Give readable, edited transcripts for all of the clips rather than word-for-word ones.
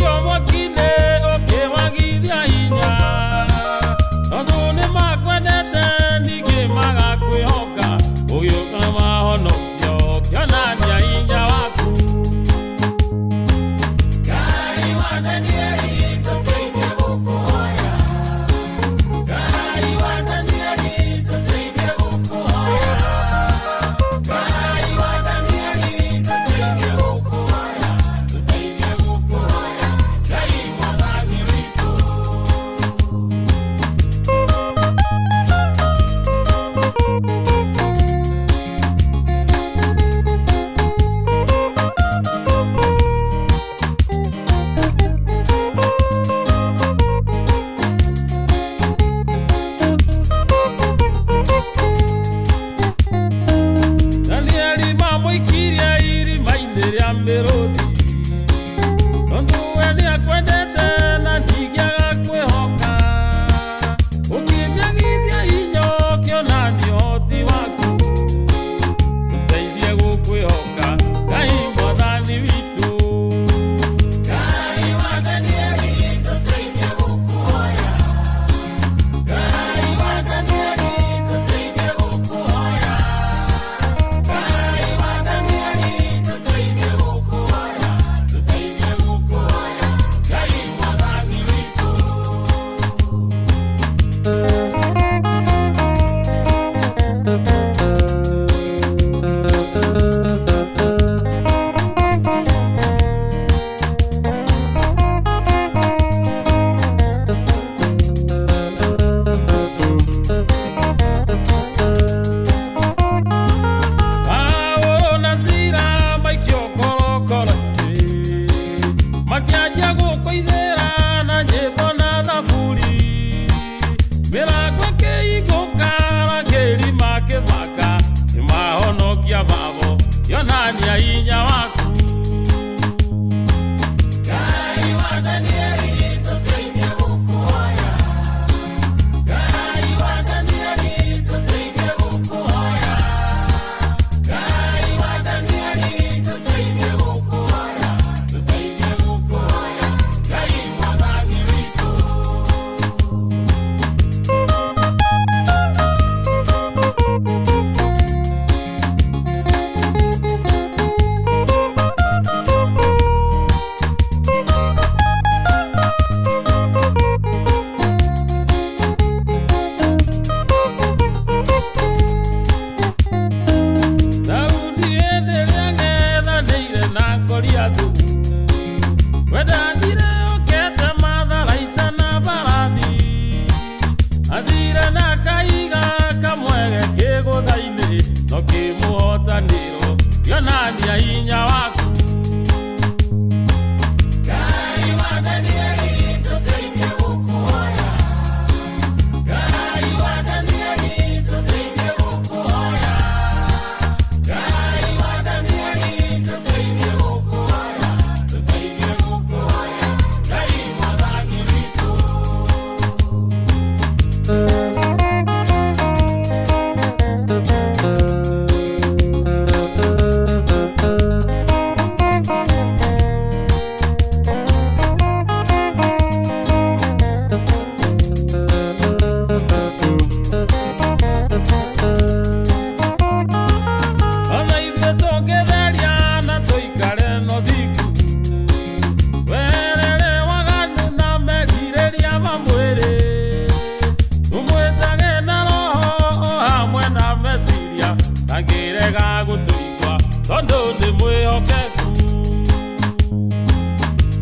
Maikirio mwaki-inĩ ũkĩmagithia hinya, tondũ nĩmakwendete ningĩ magakwĩhoka, ũgĩũka mahonokio ũkĩonania hinya waku. Ngai wa Danieli, tũteithie gũkũhoya. Ngai wa Danieli, tũteithie gũkũhoya. Ngai wa Danieli, tũteithie gũkũhoya. Tũteithie gũkũhoya. Ngai mwathani witũ. Danieli mamũikirie irima-inĩ rĩa mĩrũthi, tondũ we nĩakwendete na ndingĩaga kwĩhoka. Ũkĩmĩagithia hinya ũkĩonania ũhoti waku, tũteithie gũkwĩhoka Ngai mwathani witũ. Ngai wa Danieli, tũteithie gũkũhoya. Ngai wa Danieli, tũteithie gũkũhoya. Ngai wa Danieli, tũteithie gũkũhoya. Tũteithie gũkũhoya. Ngai mwathani witũ. Paulo na Sila maikio korokoro-inĩ, makĩanjia gũkũinĩra na nyĩmbo na thaburi. Mĩrango ĩkĩhingũka, arangĩri makĩmaka, nĩmahonokia babo, kĩonania hinya waku. Ngai wa Danieli, tũteithie gũkũhoya. Ngai wa Danieli, tũteithie gũkũhoya. Ngai wa Danieli, tũteithie gũkũhoya. Tũteithie gũkũhoya. Ngai mwathani witũ. Daudi hĩndĩ ĩrĩa ang'ethanĩire na Goliathũ, we ndathire okete matharaita na mbarathi, athire na kahiga kamwe kĩgũtha-inĩ, no kĩmũhotanĩro kĩonania hinya waku. Ngai wa Danieli, tũteithie gũkũhoya. Ngai wa Danieli, tũteithie gũkũhoya. Ngai wa Danieli, tũteithie gũkũhoya. Tũteithie gũkũhoya. Ngai mwathani witũ. Ona ithuĩ tũngĩtheria na tũikare na ũthingu, werere waganu na merirĩria ma mwĩrĩ, tũmwĩtage na roho o hamwe na meciria, ndangĩrega gũtũigua tondũ nĩ mwĩhokeku.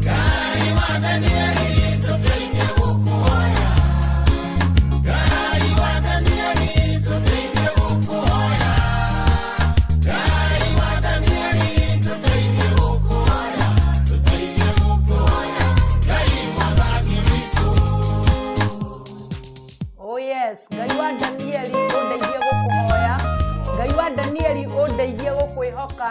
Ngai wa Danieli, tũteithie gũkũhoya. Ngai wa Danieli, tũteithie gũkũhoya. Ngai wa Danieli, tũteithie gũkũhoya. Tũteithie gũkũhoya. Ngai mwathani witũ. Oh yes, Ngai wa Danieli ũndeithie gũkũhoya. Ngai wa Danieli ũndeithie gũkwĩhoka.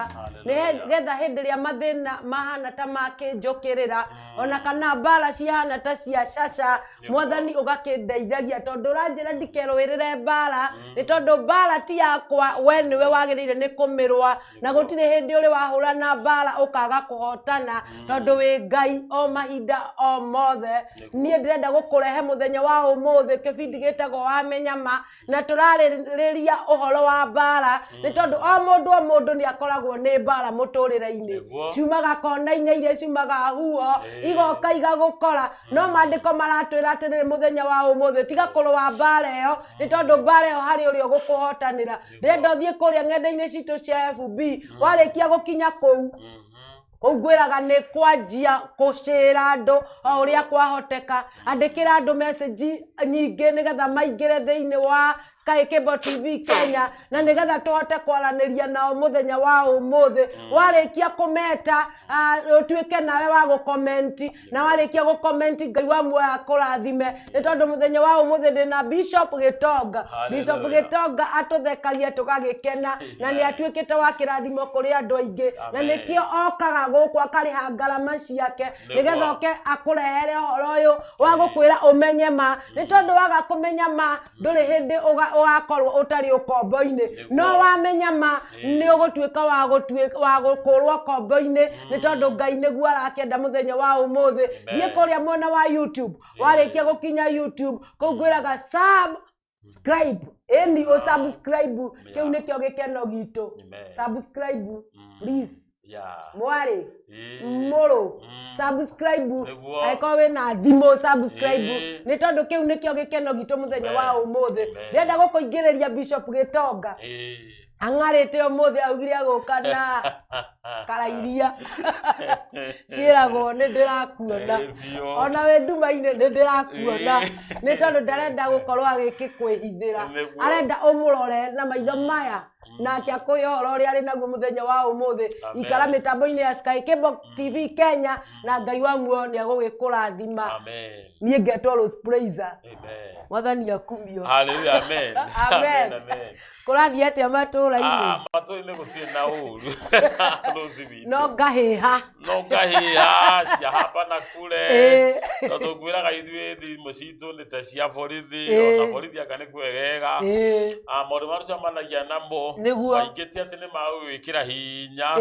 Nĩgetha hĩndĩ ĩrĩa mathĩna mahana ta makĩnjũkĩrĩra, ona kana mbara cihana ta cia caca, Mwathani ũgakĩndeithagia, tondũ ũranjĩra ndikerũĩrĩre mbara, nĩ tondũ mbara ti yakwa, we nĩwe wagĩrĩire nĩ kũmĩrũa, na gũtirĩ hĩndĩ ũrĩ wahũrana mbara ũkaga kũhotana, tondũ wĩ Ngai o mahinda o mothe. Niĩ ndĩrenda gũkũrehe mũthenya wa ũmũthĩ kĩbindi gĩtagwo Wamenya Ma, na tũrarĩrĩria ũhoro wa mbara, nĩ tondũ o mũndũ o mũndũ nĩ akoragwo nĩ mbara mũtũrĩre-inĩ. Ciumaga kona-inĩ iria ciumaga huho, igoka igagũkora, no maandĩko maratwĩra atĩrĩrĩ mũthenya wa ũmũthĩ, tiga kũrũa mbara ĩyo, nĩ tondũ mbara ĩyo harĩ ũrĩa ũgũkũhotanĩra. Ndĩrenda ũthiĩ kũrĩa ng'enda-inĩ citũ cia FB, warĩkia gũkinya kũu, kũu ngwĩraga nĩ kwanjia kũcĩra andũ o ũrĩa kwahoteka. Andĩkĩra andũ message nyingĩ nĩgetha maingĩre thĩinĩ wa Sky Cable TV Kenya, na nĩgetha tũhote kwaranĩria nao mũthenya wa ũmũthĩ. Warĩkia kũmeta, ũtuĩke nawe wa gũkomenti, na warĩkia gũkomenti, Ngai wa muoyo akũrathime, nĩ tondũ mũthenya wa ũmũthĩ ndĩna Bishop Gĩtonga. Bishop Gĩtonga atũthekagia tũgagĩkena, na nĩ atuĩkĩte wa kĩrathimo kũrĩ andũ aingĩ, na nĩkĩo okaga gũkũ akarĩha ngarama ciake nĩgetha oke akũrehere ũhoro ũyũ wa gũkwĩra ũmenye ma, nĩ tondũ waga kũmenya ma ndũrĩ hĩndĩ ũgakorwo ũtarĩ ũkombo-inĩ, no wamenya ma nĩ ũgũtuĩka wa gũkũrwo ũkombo-inĩ, nĩ tondũ Ngai nĩguo arakĩenda mũthenya wa ũmũthĩ. Thiĩ kũrĩa mwena wa YouTube, warĩkia gũkinya YouTube kũu ngwĩraga subscribe, ĩni ũ subscribe, kĩu nĩkĩo gĩkeno gitũ. Subscribe please, mwarĩ mũrũ, subscribe, angĩkorwo wĩna thimũ subscribe, nĩ tondũ kĩu nĩkĩo gĩkeno gitũ mũthenya wa ũmũthĩ. Ndĩrenda gũkũingĩrĩria Bishop Gĩtonga, ang'arĩte ũmũthĩ, augire agũka na karairia ciĩragwo nĩ ndĩrakuona, ona wĩ nduma-inĩ nĩ ndĩrakuona, nĩ tondũ ndarenda gũkorwo agĩkĩkwĩhithĩra, arenda ũmũrore na maitho maya nake akũhe ũhoro ũrĩa arĩ naguo mũthenya wa ũmũthĩ. Ikara mĩtambo-inĩ ya Sky Cable TV Kenya, na Ngai wa muoyo nĩ agũgĩkũrathima. Niĩ ngetwo Rose Praiser. Mwathani akumio. Hallelujah, amen. Amen. Amen. Kũrathiĩ atĩa matũũra-inĩ? Ah, matũũra-inĩ gũtirĩ na ũru. Rose witũ. No ngahĩha. No ngahĩha cia hapa na kure. Tondũ ngwĩraga ithuĩ thimũ citũ nĩ ta cia borithi, ona borithi anga nĩ kwegega. Ah, maũndũ marĩa tũcemanagia namo maingĩ ti atĩ nĩ ma gũgwĩkĩra hinya.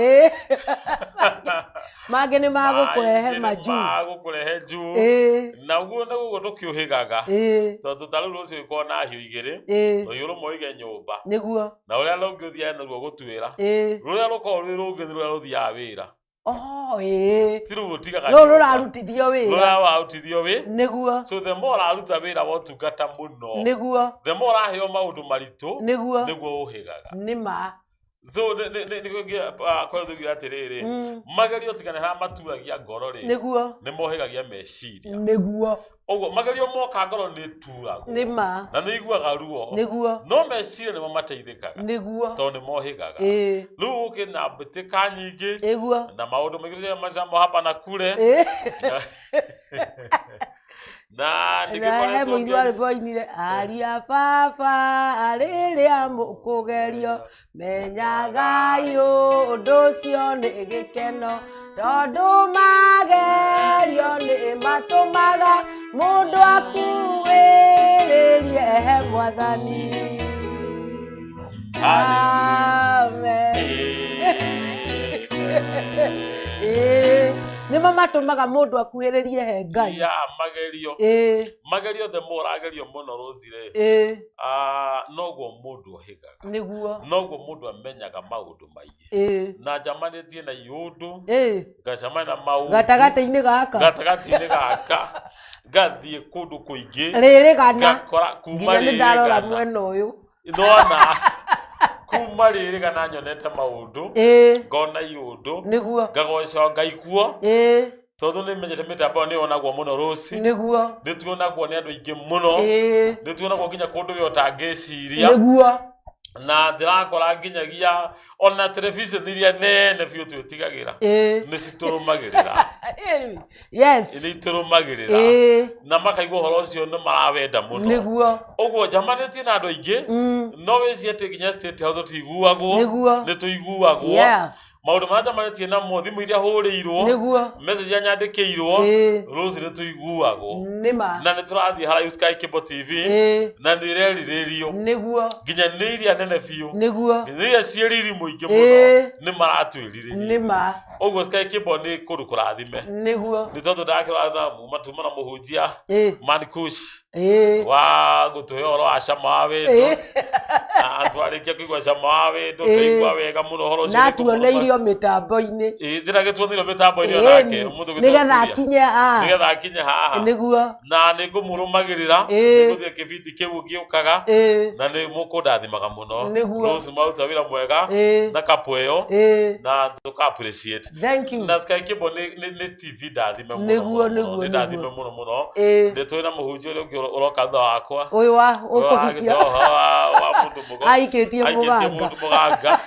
Mangĩ nĩ magũkũrehe majuu. Magũkũrehe juu. Na ũguo nĩguo tũkĩũhĩgaga. Tondũ ta rĩu rũciũ gĩkorwo na hiũ igĩrĩ, rũhiũ rũmwe ũige nyũmba, na rũrĩa rũngĩ ũthiage naruo gũtuĩra. Rũrĩa rũkoragwo rwĩ rũngĩ nĩ rũrĩa rũthiaga wĩra. Oh, ĩĩ. Ti rũu ũtigaga Rũu nyũmba. rũrarutithio wĩra. Rũrĩa warutithio wĩ. So the more ũraruta wĩra wa ũtungata mũno, the more ũraheo maũndũ maritũ, nĩguo ũhĩgaga. Nĩ ma. So nĩ kwa atĩrĩrĩ, magerio tiga nĩ harĩa maturagia ngoro rĩ, nĩ mohĩgagia meciria. Ũguo magerio moka ngoro nĩ ĩturagwo. Nĩ ma. Na nĩ iguaga ruo. No meciria nĩmo mateithĩkaga. Tondũ nĩ mohĩgaga. Rĩu gũkĩ na mbĩtĩka nyingĩ. Na maũndũ maingĩ tũcemanagia hapa na kure. Na Na he nĩngĩkoretwo mũini wa rwĩmbo oinire, aria baba rĩrĩa mũkũgerio, menyagai ũndũ ũcio nĩ gĩkeno, tondũ magerio nĩ matũmaga mũndũ akuhĩrĩrie he Mwathani. Amen. Ĩĩ, nĩmo matũmaga mũndũ akuhĩrĩrie he Ngai. Ya magerio. Magerio the more ũragerio mũno rũci-rĩ, noguo mũndũ ohĩgaga. Noguo mũndũ amenyaga maũndũ maingĩ. Na njamanĩtie na iũndũ, ngacemania na maũndũ. Gatagatĩ-inĩ gaka. Gatagatĩ-inĩ gaka. Ngathiĩ kũndũ kũingĩ. Rĩrĩgana. Ngakora kuma Nginya nĩ ndarora rĩrĩgana. mwena ũyũ. Nona. Kuma rĩrĩgana nyonete maũndũ. Ngona iũndũ. Ngagoca Ngai kuo. Tondũ nĩ menyete mĩtambo ĩyo nĩ yonagwo mũno rũci. Nĩ tuonagwo nĩ andũ aingĩ mũno. Nĩ tuonagwo nginya kũndũ we ũtangĩciria. Na ndĩrakora nginyagia ona television iria nene biũ twĩtigagĩra. Nĩ citũrũmagĩrĩra. Nĩ itũrũmagĩrĩra. Na makaigua ũhoro ũcio nĩ marawenda mũno. Ũguo njamanĩtie na andũ aingĩ, no wĩcie atĩ nginya State House tũtiguagwo. Nĩ tũiguagwo. Maũndũ marĩa njamanĩtie namo, thimũ iria hũrĩirwo, Nĩguo. message iria nyandĩkĩirwo, Rũciũ nĩ tũiguagwo. Nĩma. Na nĩ tũrathiĩ haraihu Sky Cable TV, na nĩ ĩrerirĩrio. Nĩguo. Nginya nĩ iria nene biũ. Nĩguo. Nginya iria ciĩ riri mũingĩ mũno, nĩ maratwĩrirĩria. Nĩma. Ũguo Sky Cable nĩ kũndũ kũrathime. Nĩguo. Nĩ tondũ ndakĩra na tuma na mũhunjia Man Kush wa gũtũhe ũhoro wa cama wa wendo. Na twarĩkia kũigua cama wa wendo, twaigua wega mũno ũhoro ũcio. Na tuoneirio mĩtambo-inĩ. Ĩĩ, ndĩra gĩtuoneirio mĩtambo-inĩ onake. Ũmũthĩ Nĩgetha akinye haha. Nĩgetha akinye haha. Nĩguo. Na nĩ ngũmũrũmagĩrĩra. Nĩngũthiĩ kĩbindi kĩu gĩũkaga. Na nĩ mũkũndathimaga mũno. Nĩguo. Rose maruta wĩra mwega. Na kapo ĩyo. Na tũka appreciate. Thank you. Na Sky Cable nĩ TV ndathime mũno. Nĩguo, mũno, nĩguo, nĩ ndathime nĩguo. mũno mũno. Nĩ tũrĩ na mũhunjia ũrĩa ũngĩ ũroka thutha wakwa. Ũyũ wa ũkũhikia. Wa mũndũ mũgo. Aikĩtie Aikĩtie mũganga. mũndũ mũganga.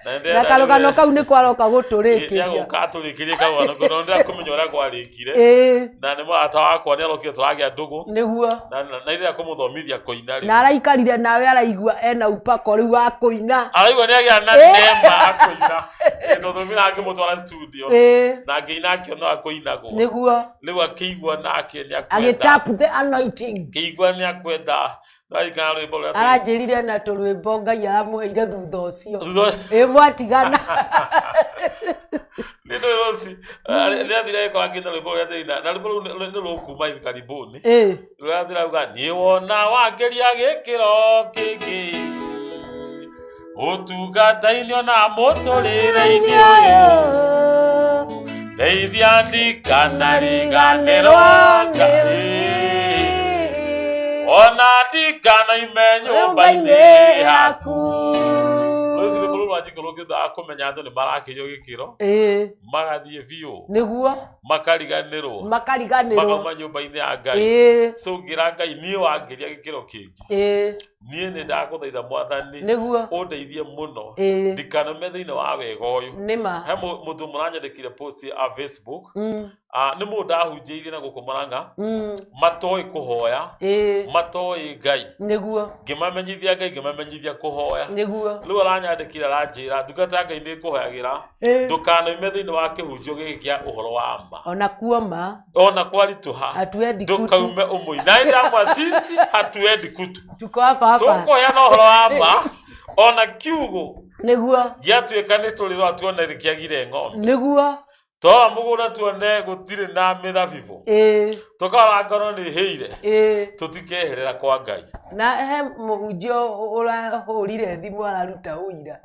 Na nĩndĩrenda Na karũgano rĩu- kau nĩ kwaroka gũtũrĩkĩria. Nĩagũka atũrĩkĩrie karũgano kau, no nĩndĩrenda kũmenya ũrĩa kwarĩkire. Na nĩ mũrata wakwa nĩarokire tũragĩa ndũgũ. Nĩguo. Na nĩndĩrenda kũmũthomithia kũina rĩu. Na araikarire nawe araigua ena upako rĩu wa kũina. Araigua nĩagĩa na neema ya kũina. Tondũ mimi ngĩmũtwara studio. Na ngĩina akĩonaga kũinagwo. Nĩguo. Rĩu akĩigua nake nĩakwenda. Agĩtap the anointing. Akĩigua nĩakwenda. Ndarikana rwĩmbo rũrĩa Aranjĩrire na tũrwĩmbo Ngai aramũheire thutha ũcio. Thutha ũcio. Ĩ mwatigana. Nĩ ndũĩ Rosi, nĩathire agĩkora ngĩina rwĩmbo rũrĩa ndĩraina, na rwĩmbo rũu nĩ rũkuma hivi karibuni. Rũrĩa ndĩrauga, niĩ wona wangĩria gĩkĩro kĩngĩ, ũtungata-inĩ ona mũtũrĩre-inĩ ũyũ, ndeithia ndikanariganĩrwo Ngai, ona ndikanaime nyũmba-inĩ yaku. Rũciũ rwĩmbo rũu rwa njikũ rũngĩthaga kũmenya andũ nĩ marakĩrio gĩkĩro, magathiĩ biũ, Nĩguo. Makariganĩrwo, Makariganĩrwo. Makauma nyũmba-inĩ ya Ngai. So ngĩra Ngai, niĩ wangĩria gĩkĩro kĩngĩ, niĩ nĩ ndagũthaitha Mwathani, Nĩguo. Ũndeithie mũno, Ndikanaume thĩinĩ wa wega ũyũ. Nĩma. He mũndũ mũranyandĩkire post ya Facebook. Ah, nĩ mũndũ ndahunjĩirie na gũkũ Murang'a, matoĩ kũhoya, matoĩ Ngai. Nĩguo. Ngĩmamenyithia Ngai, ngĩmamenyithia kũhoya. Nĩguo. Rĩu aranyandĩkire aranjĩra, ndungata ya Ngai nĩ ĩkũhoyagĩra, ndũkanoime thĩinĩ wa kĩhunjio gĩkĩ kĩa ũhoro wa ma. Ona kuoma. Ona kwaritũha. Hatuendi kutu. Ndũkaume ũmũi na ndamwa sisi hatuendi kutu. Tuko hapa hapa. Tũkũheana ũhoro wa ma ona kiugo Nĩguo. Gĩatuĩka nĩ tũrĩrwa tuone nĩkĩagire ng'ombe. Nĩguo. Twarora mũgũnda tuone gũtirĩ na mĩthabibũ, tũkarora ngano nĩ ĩhĩire, tũtikeherera kwa Ngai. Na he mũhunjia ũrahũrire thimũ araruta ũira.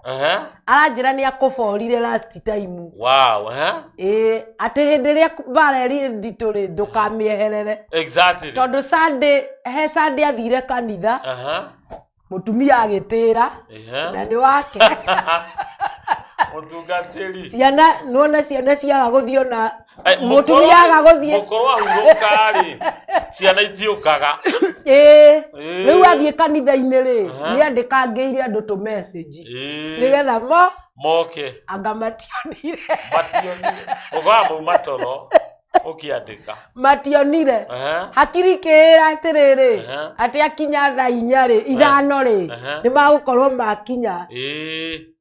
Aranjĩra nĩ akũborire last time. Wow, ehe. Ĩĩ, atĩ hĩndĩ ĩrĩa mbara ĩrĩ nditũ rĩ, ndũkamĩeherere. Tondũ Sunday, he Sunday athire kanitha, Mũtumia agĩtĩra, na nĩ wake. Mũtungatĩri. Ciana, nĩwona ciana ciaga gũthiĩ ona mũtumia aga gũthiĩ. Mũkũrũ ahurũka rĩ, ciana itiũkaga. Ĩĩ. Rĩu athiĩ kanitha-inĩ rĩ, nĩ andĩkangĩire andũ tũ message. Nĩgetha mo Moke. Anga mationire. Mationire. Ũkoraga mauma toro ũkĩandĩka. Mationire. Hakiri kĩĩra atĩrĩrĩ, atĩ akinya thaa 4 rĩ, 5 rĩ, nĩ magũkorwo makinya.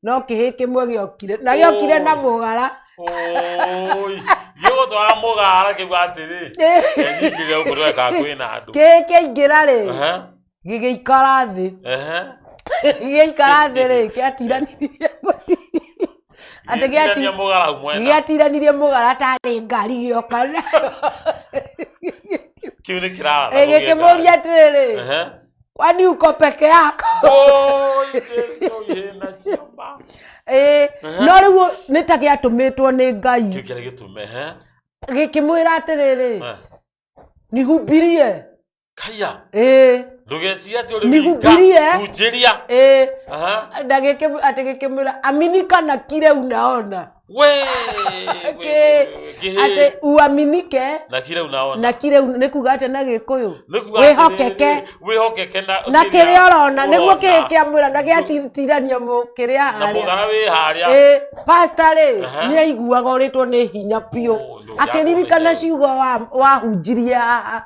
No kĩhĩ kĩmwe gĩokire na gĩokire na mũgara. Oi, gĩgũtwara mũgara kĩuga atĩrĩ, enyingĩrĩre gũkũ ndore kana kwĩna andũ. Kĩhĩ kĩaingĩra rĩ, gĩgĩikara thĩ. Gĩgĩikara thĩ rĩ, kĩatiranirie atĩ Gĩgĩtirania mũgara hau mwena. Gĩatiranirie mũgara tarĩ ngari gĩoka. Kĩu nĩ kĩraratha. Gĩkĩmũria atĩrĩrĩ, kwani uko peke yako? Oi, Jesu, ĩna ciama. Ĩĩ, no rĩu nĩ ta gĩatũmĩtwo nĩ Ngai. Kĩu kĩarĩ gĩtũme, he? Gĩkĩmwĩra atĩrĩrĩ, nihubirie. Kaya. Ĩĩ. Ndũgecirie atĩ ũrĩ Nihubirie. wika. Hunjĩria. Ĩĩ. Na atĩ gĩkĩmwĩra, aminika na kile unaona. We, Kĩ- atĩ uaminike na kile unaona. Na kile nĩ kuga atĩa na Gĩkũyũ? Nĩ kuga Wĩhokeke. atĩrĩrĩ, wĩhokeke na na kĩrĩa ũrona nĩguo ũrona. kĩhĩ kĩamwĩra na gĩatirania kĩrĩa Na harĩa. mũgara wĩ harĩa. Ĩĩ, pastor rĩ, nĩ aiguaga ũrĩtwo nĩ hinya biũ. Oh, nĩ Akĩririkana ũrĩa ciugo wahunjirie haha.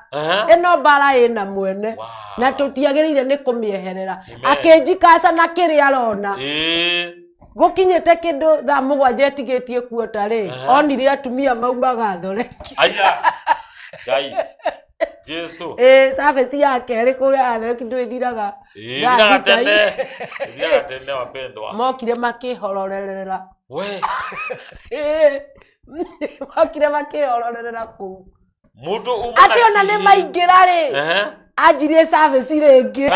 Ĩno mbara ĩna mwene. Wow. Na tũtiagĩrĩire nĩ kũmĩeherera. Amen. Akĩnjikaca na kĩrĩa arona. Ĩĩ. Gũkinyĩte kĩndũ thaa 7 etigĩtie kuota rĩ, onire atumia maumaga thoreki. Aya, Ngai Jesu. Ĩ, service ya kerĩ kũrĩa athereki ndwĩthiraga. Ĩ, Thaa ĩthiraga 6. tene, ĩthiraga tene, wapendwa. Mokire makĩhororerera. We. Ĩ, mokire makĩhororerera kũu. Mũndũ uma Atĩ ona nĩ maingĩra rĩ, anjirie service rĩngĩ.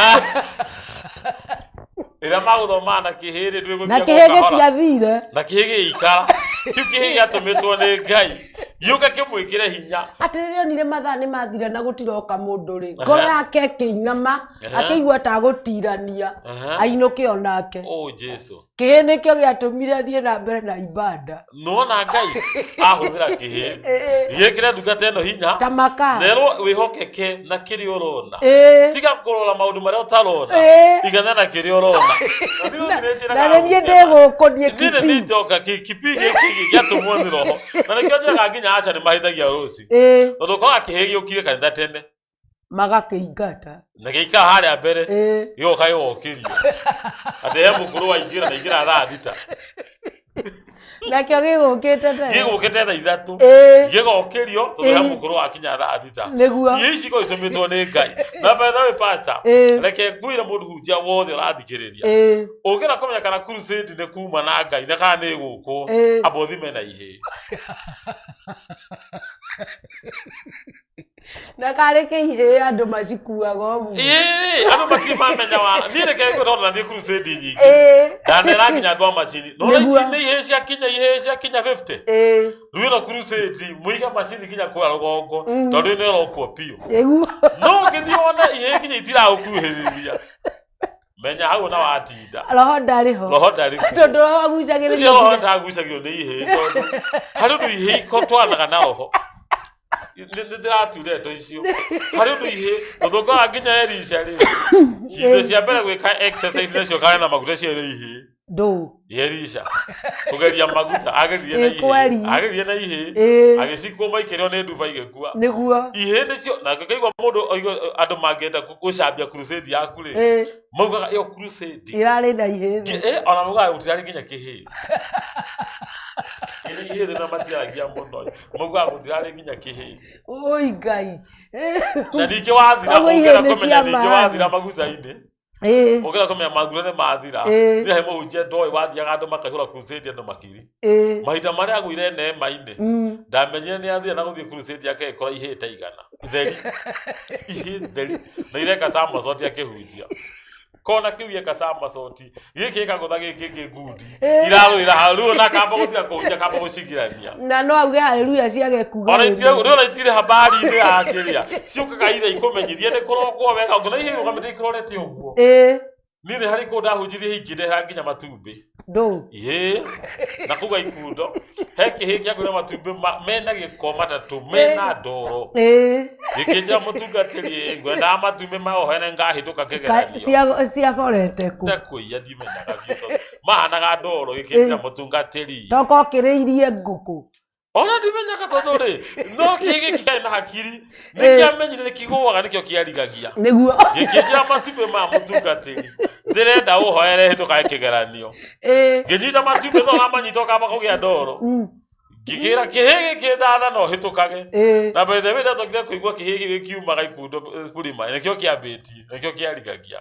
Ĩrĩa magũthomaga na kĩhĩ rĩ, Na ndwĩgũthiaga kĩhĩ o kahora. gĩtiathire. Na kĩhĩ gĩgĩikara kĩu kĩhĩ gĩatũmĩtwo nĩ Ngai gĩũke kĩmwĩkĩre hinya. Atĩ rĩrĩa onire mathaa nĩ mathira na gũtiroka mũndũ rĩ, ngoro yake ĩkĩinama, akĩigua ta agũtirania, ainũke onake. O Jesu. Kĩhĩ nĩkĩo gĩatũmire athiĩ na mbere na ibanda. Nĩwona Ngai ahũthĩra kĩhĩ gĩkĩre ndungata ĩno hinya ta maka nerwo wĩhokeke na kĩrĩa ũrona. Tiga kũrora maũndũ marĩa ũtarona. Igana na kĩrĩa ũrona. Na niĩ rũcinĩ njĩraga Na nĩ niĩ ahunjia ndĩ gũkũ niĩ. Niĩ nĩ kipi. Njoka kipi gĩkĩ gĩatũmwo nĩ roho, na nĩkĩo njĩraga nginya aca nĩ mahĩtagia rũci, tondũ ũkoraga kĩhĩ gĩũkire kanitha tene. Magakĩingata. Na gĩikara harĩa mbere. Gĩgoka gĩgokĩrio atĩ he mũkũrũ waingĩra na ingĩra thaa 6. Nakĩo gĩgũkĩte tene. Gĩgũkĩte thaa 3. Gĩgokĩrio tondũ he mũkũrũ wakinya thaa 6. Irio ici ikorwo itũmĩtwo nĩ Ngai. Na by the way, pastor, reke ngwĩre, mũndũ hunjia wothe ũrathikĩrĩria, ũngĩenda kũmenya kana crusade nĩ kuma na Ngai na kana nĩ gũkũ, amba ũthime na ihĩĩ. Na karĩ kĩihĩ andũ macikuaga ũguo. Ĩĩ, andũ matirĩ mamenya wa niĩ. Reke ngwĩre, tondũ nathiĩ crusade nyingĩ, ndanera nginya andũ a macini no ici nĩ ihĩĩ ciakinya, ihĩĩ ciakinya 50. Rĩu ĩno crusade mũige macini nginya kũrĩa rũgongo, tondũ ĩno ĩrokwo biũ. No ũngĩthiĩ wone ihĩĩ nginya itiragũkuhĩrĩria, menya hau na watinda. Roho ndarĩ ho. Roho ndarĩ kuo. Tondũ roho agucagĩrĩria Ũcio roho ndagucagĩrwo nĩ ihĩĩ, tondũ harĩ ũndũ ihĩĩ ikotwanaga na roho. Nĩ ndĩrature ndeto icio. Harĩ ũndũ ihĩĩ, tondũ ũkoraga nginya Elisha rĩ, hingo cia mbere gwĩka exercise nacio kana na maguta ciarĩ ihĩĩ. Ndũ. Elisha kũgeria maguta ageririe na Ĩ, kweri. ihĩĩ, ageririe na ihĩĩ, agĩcikũma ikĩrĩo nĩ nduba igĩkua. Ihĩĩ nĩcio. Na ngĩkaigua mũndũ oiga andũ mangĩenda gũcambia crusade yaku rĩ, maugaga ĩyo crusade ĩrarĩ na ihĩĩ thĩ. Ona maugaga gũtirarĩ nginya kĩhĩĩ. Ĩrĩ ihĩĩ thĩ na matiaragia mũno, maugaga gũtirarĩ nginya kĩhĩĩ. Oi Ngai. Na ningĩ wathira, Koguo ihĩĩ ũngĩenda nĩ kũmenya cia ningĩ maana. wathira maguta-inĩ, ũngĩenda kũmenya maguta nĩ mathira, nĩ he mũhunjia ndoĩ wathiaga andũ makaihũra crusade, andũ makiri. Mahinda marĩa agũire neema-inĩ, ndamenyire nĩ athira na gũthiĩ crusade yake ĩkora ihĩĩ ta 100 theri, ihĩĩ theri na ireka somersault akĩhunjia kona kĩu gĩeka somersault, gĩkĩ gĩkagũtha gĩkĩ kĩngĩ ngundi, irarũĩra hau. Rĩu ona kamba gũtiga kũhunjia, kamba gũcigirania. Na no auge haleluya ciage kuga. Ona rĩngĩ. itire rĩu, ona itire habari-inĩ ya kĩrĩa ciũkaga ithe ikũmenyithie nĩ kũrokwo wega, ũngĩona ihĩĩ rũgamĩte ikũrorete ũguo. Niĩ nĩ harĩ kũndũ ndahunjirie ingĩndehera nginya matumbĩ. Ndũ. Ĩĩ, na kuga ikundo he kĩhĩ kĩagũire matumbĩ mena gĩko matatũ mena ndoro, gĩkĩnjĩra, "Mũtungatĩri, ngwendaga matumbĩ maohene ngahĩtũka kĩgeranio." Cia borete kũ? Tekũiya ndimenyaga biũ tondũ mahanaga ndoro. Gĩkĩnjĩra, "Mũtungatĩri." Toka ũkĩrĩirie ngũkũ. Ona ndimenyaga tondũ rĩ, no kĩhĩ gĩkĩ kĩarĩ na hakiri nĩ kĩamenyire nĩ kĩgũaga, nĩkĩo kĩarigagia. Gĩkĩnjĩra, "Matumbĩ ma mũtungatĩri ndĩrenda ũhoere hĩtũkae kĩgeranio." Ngĩnyita matumbĩ, no ũramanyita ũkamba kũgĩa ndoro. Ngĩkĩra kĩhĩ gĩkĩ ndatha no hĩtũkage. Na by the way, ndacokire kũigua kĩhĩ gĩkĩ gĩkiumaga ikundo purima, nĩkĩo kĩambĩtie, nĩkĩo kĩarigagia.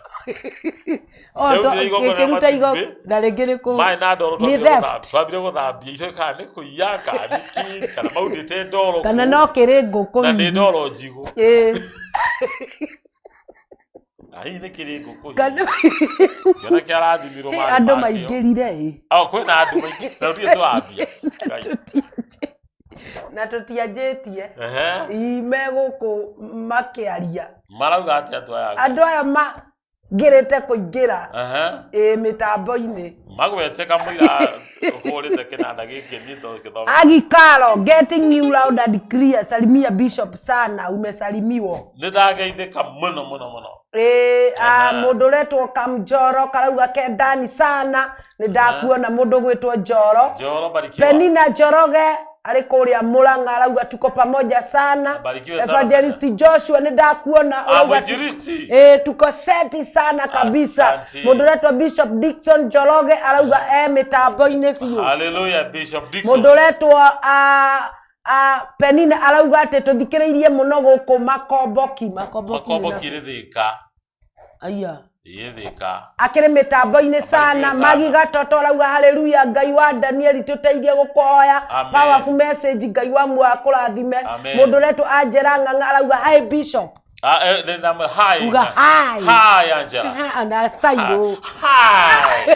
O, Kĩarutire igongona rĩa gĩkĩruta matumbĩ. Na rĩngĩ nĩ kũ Maĩ na ndoro. Nĩ Twambire theft. twambire gũthambia icio kana nĩ kũiya kana nĩ kĩ, kana mautĩte ndoro kana kũu. No kĩrĩ ngũkũ Na nĩ hihi. ndoro njigũ. Na hihi nĩ kĩrĩ ngũkũ hihi. Kana Kĩona kĩarathimirwo marĩ andũ makĩo. maingĩrire ĩ. Oh, kwĩna andũ maingĩ na tũtirĩ tũrambia. Ngai. Na tũtianjĩtie. Ii, me gũkũ makĩaria. Marauga atĩa andũ aya? Andũ aya mangĩrĩte kũingĩra ĩ mĩtambo-inĩ. Magwete kamũira ũhũrĩte kĩnanda gĩkĩ niĩ tondũ gĩthomo. Agi Caro, getting you loud and clear. Salimia Bishop sana, umesalimiwa. Nĩ ndageithĩka mũno mũno mũno. Ĩ, mũndũ ũretwo Kamjoro karauga kendani sana, nĩ ndakuona mũndũ gwĩtwo Njoro. Njoro, barikiwa. Penina Njoroge. Arĩ kũrĩa Mũrang'a, arauga tuko pamoja sana. Abarikiwe sana. Evangelist Joshua, nĩ ndakuona. Ah, Ũrauga mwinjilisti. Tuko seti sana kabisa. Asante. Mũndũ ũretwo Bishop Dickson Njoroge arauga e mĩtambo-inĩ biũ. Hallelujah, Bishop Dickson. Mũndũ ũretwo Penina arauga atĩ tũthikĩrĩirie mũno gũkũ Makomboki. Makomboki nĩ Makomboki rĩ Thika. Aya. Ĩ Thika. Akĩrĩ mĩtambo-inĩ sana. Sana. Magi Gatoto arauga haleluya, Ngai wa Danieli tũteithie gũkũhoya. Amen. Powerful message, Ngai wa muoyo akũrathime. Amen. Mũndũ ũretwo Angela Ng'ang'a arauga hi Bishop. Ah, hi. Uga hi. Hi, Angela. Ha, na style. Hi.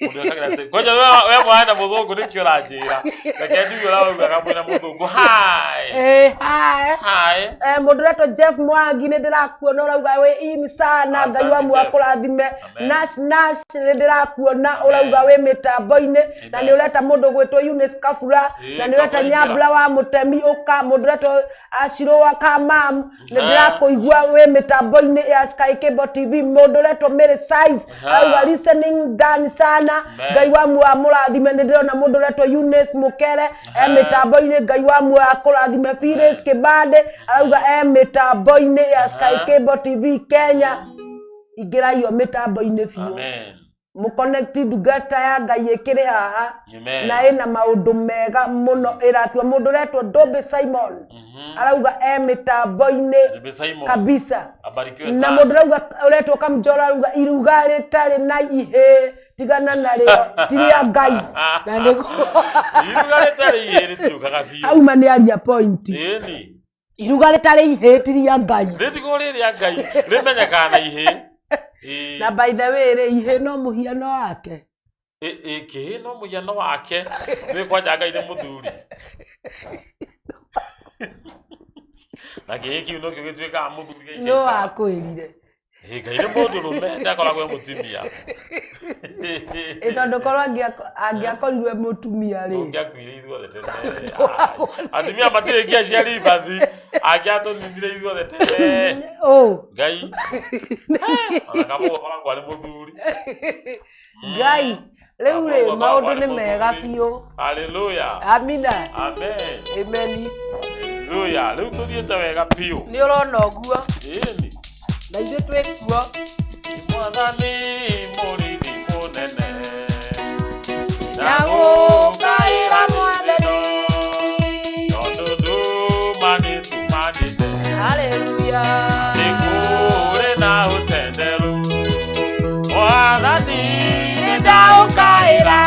Mũndũ ekagĩra style. Kwanja we mwana mũthũngũ nĩkĩo ũranjĩra. Reke njigue ũraugaga mwĩna mũthũngũ. Hi. Hi. Hi. Mũndũ ũretwo Jeff Mwangi, nĩ ndĩrakuona, ũrauga wĩ in sana. Asante, Ngai wa muoyo Jeff. akũrathime. Amen. Nash Nash, nĩ ndĩrakuona, ũrauga wĩ mĩtambo-inĩ, na Amen. nĩ ũreta mũndũ gwĩtwo Eunice Kabura, na nĩ ũreta Kabura ingĩra. Nyambura wa Mũtemi ũka, mũndũ ũretwo Ashirũa Kamam, nĩ ndĩrakũigua wĩ mĩtambo-inĩ ya Sky Cable TV. Mũndũ ũretwo Mary Size arauga listening done sana. Amen. Ngai wa muoyo amũrathime. Nĩ ndĩrona mũndũ ũretwo Eunice Mũkere e mĩtambo-inĩ, Ngai wa muoyo akũrathime. Phyllis Kibande arauga e mĩtambo-inĩ ya Sky Cable TV Kenya. Ingĩraio mĩtambo-inĩ biũ. Amen. Mũconnect ndungata ya Ngai ĩkĩrĩ haha Amen. na ĩna maũndũ mega mũno ĩrakiwa. Mũndũ ũretwo Ndombe Simon arauga e mĩtambo-inĩ Ndombe Simon. kabisa. Abarikiwe Na sana. mũndũ ũrauga ũretwo Kamjora arauga iruga rĩtarĩ na ihĩ tigana narĩo, ti rĩa Ngai, na nĩguo. Iruga rĩtarĩ ihĩ rĩtiũkaga biũ. Auma nĩ aria point. Ĩni. Iruga rĩtarĩ ihĩ ti rĩa Ngai. Rĩtigwo rĩ rĩa Ngai rĩmenyekaga na ihĩ. Ĩ. Na by the way rĩ, ihĩ no mũhiano wake. Kĩhĩ no mũhiano wake, nĩ kwanja Ngai nĩ mũthuri, na kĩhĩ kĩu nokĩo gĩtuĩkaga mũthuri No gĩikaikara. Wakwĩrire. Ĩ, Ngai nĩ mũndũ rũme, ndakoragwo e mũtumia. Ĩ, tondũ korwo angĩakorirwe mũtumia rĩ, Tũngĩakuire ithuothe tene. Ai, atumia matirĩ ngia cia ribathi, angĩatũninire ithuothe tene. Ũ. Ngai ona kamũgũ koragwo arĩ mũthuri. Ngai rĩu rĩ, Kamũgũ maũndũ koragwo arĩ nĩ mega mũthuri. biũ. Haleluya. Amina. Amen. Ameni. Haleluya, rĩu tũthiĩte wega biũ. Nĩ ũrona ũguo. Ĩni. Na ithuĩ twĩ kuo. Mwathani mũrĩithi mũnene, Ndagũkaĩra Mwathani. Tondũ nduma nĩtumanĩte. Haleluya. Nĩ kũrĩ na ũtenderũ, Mwathani. Nĩ ndaũkaĩra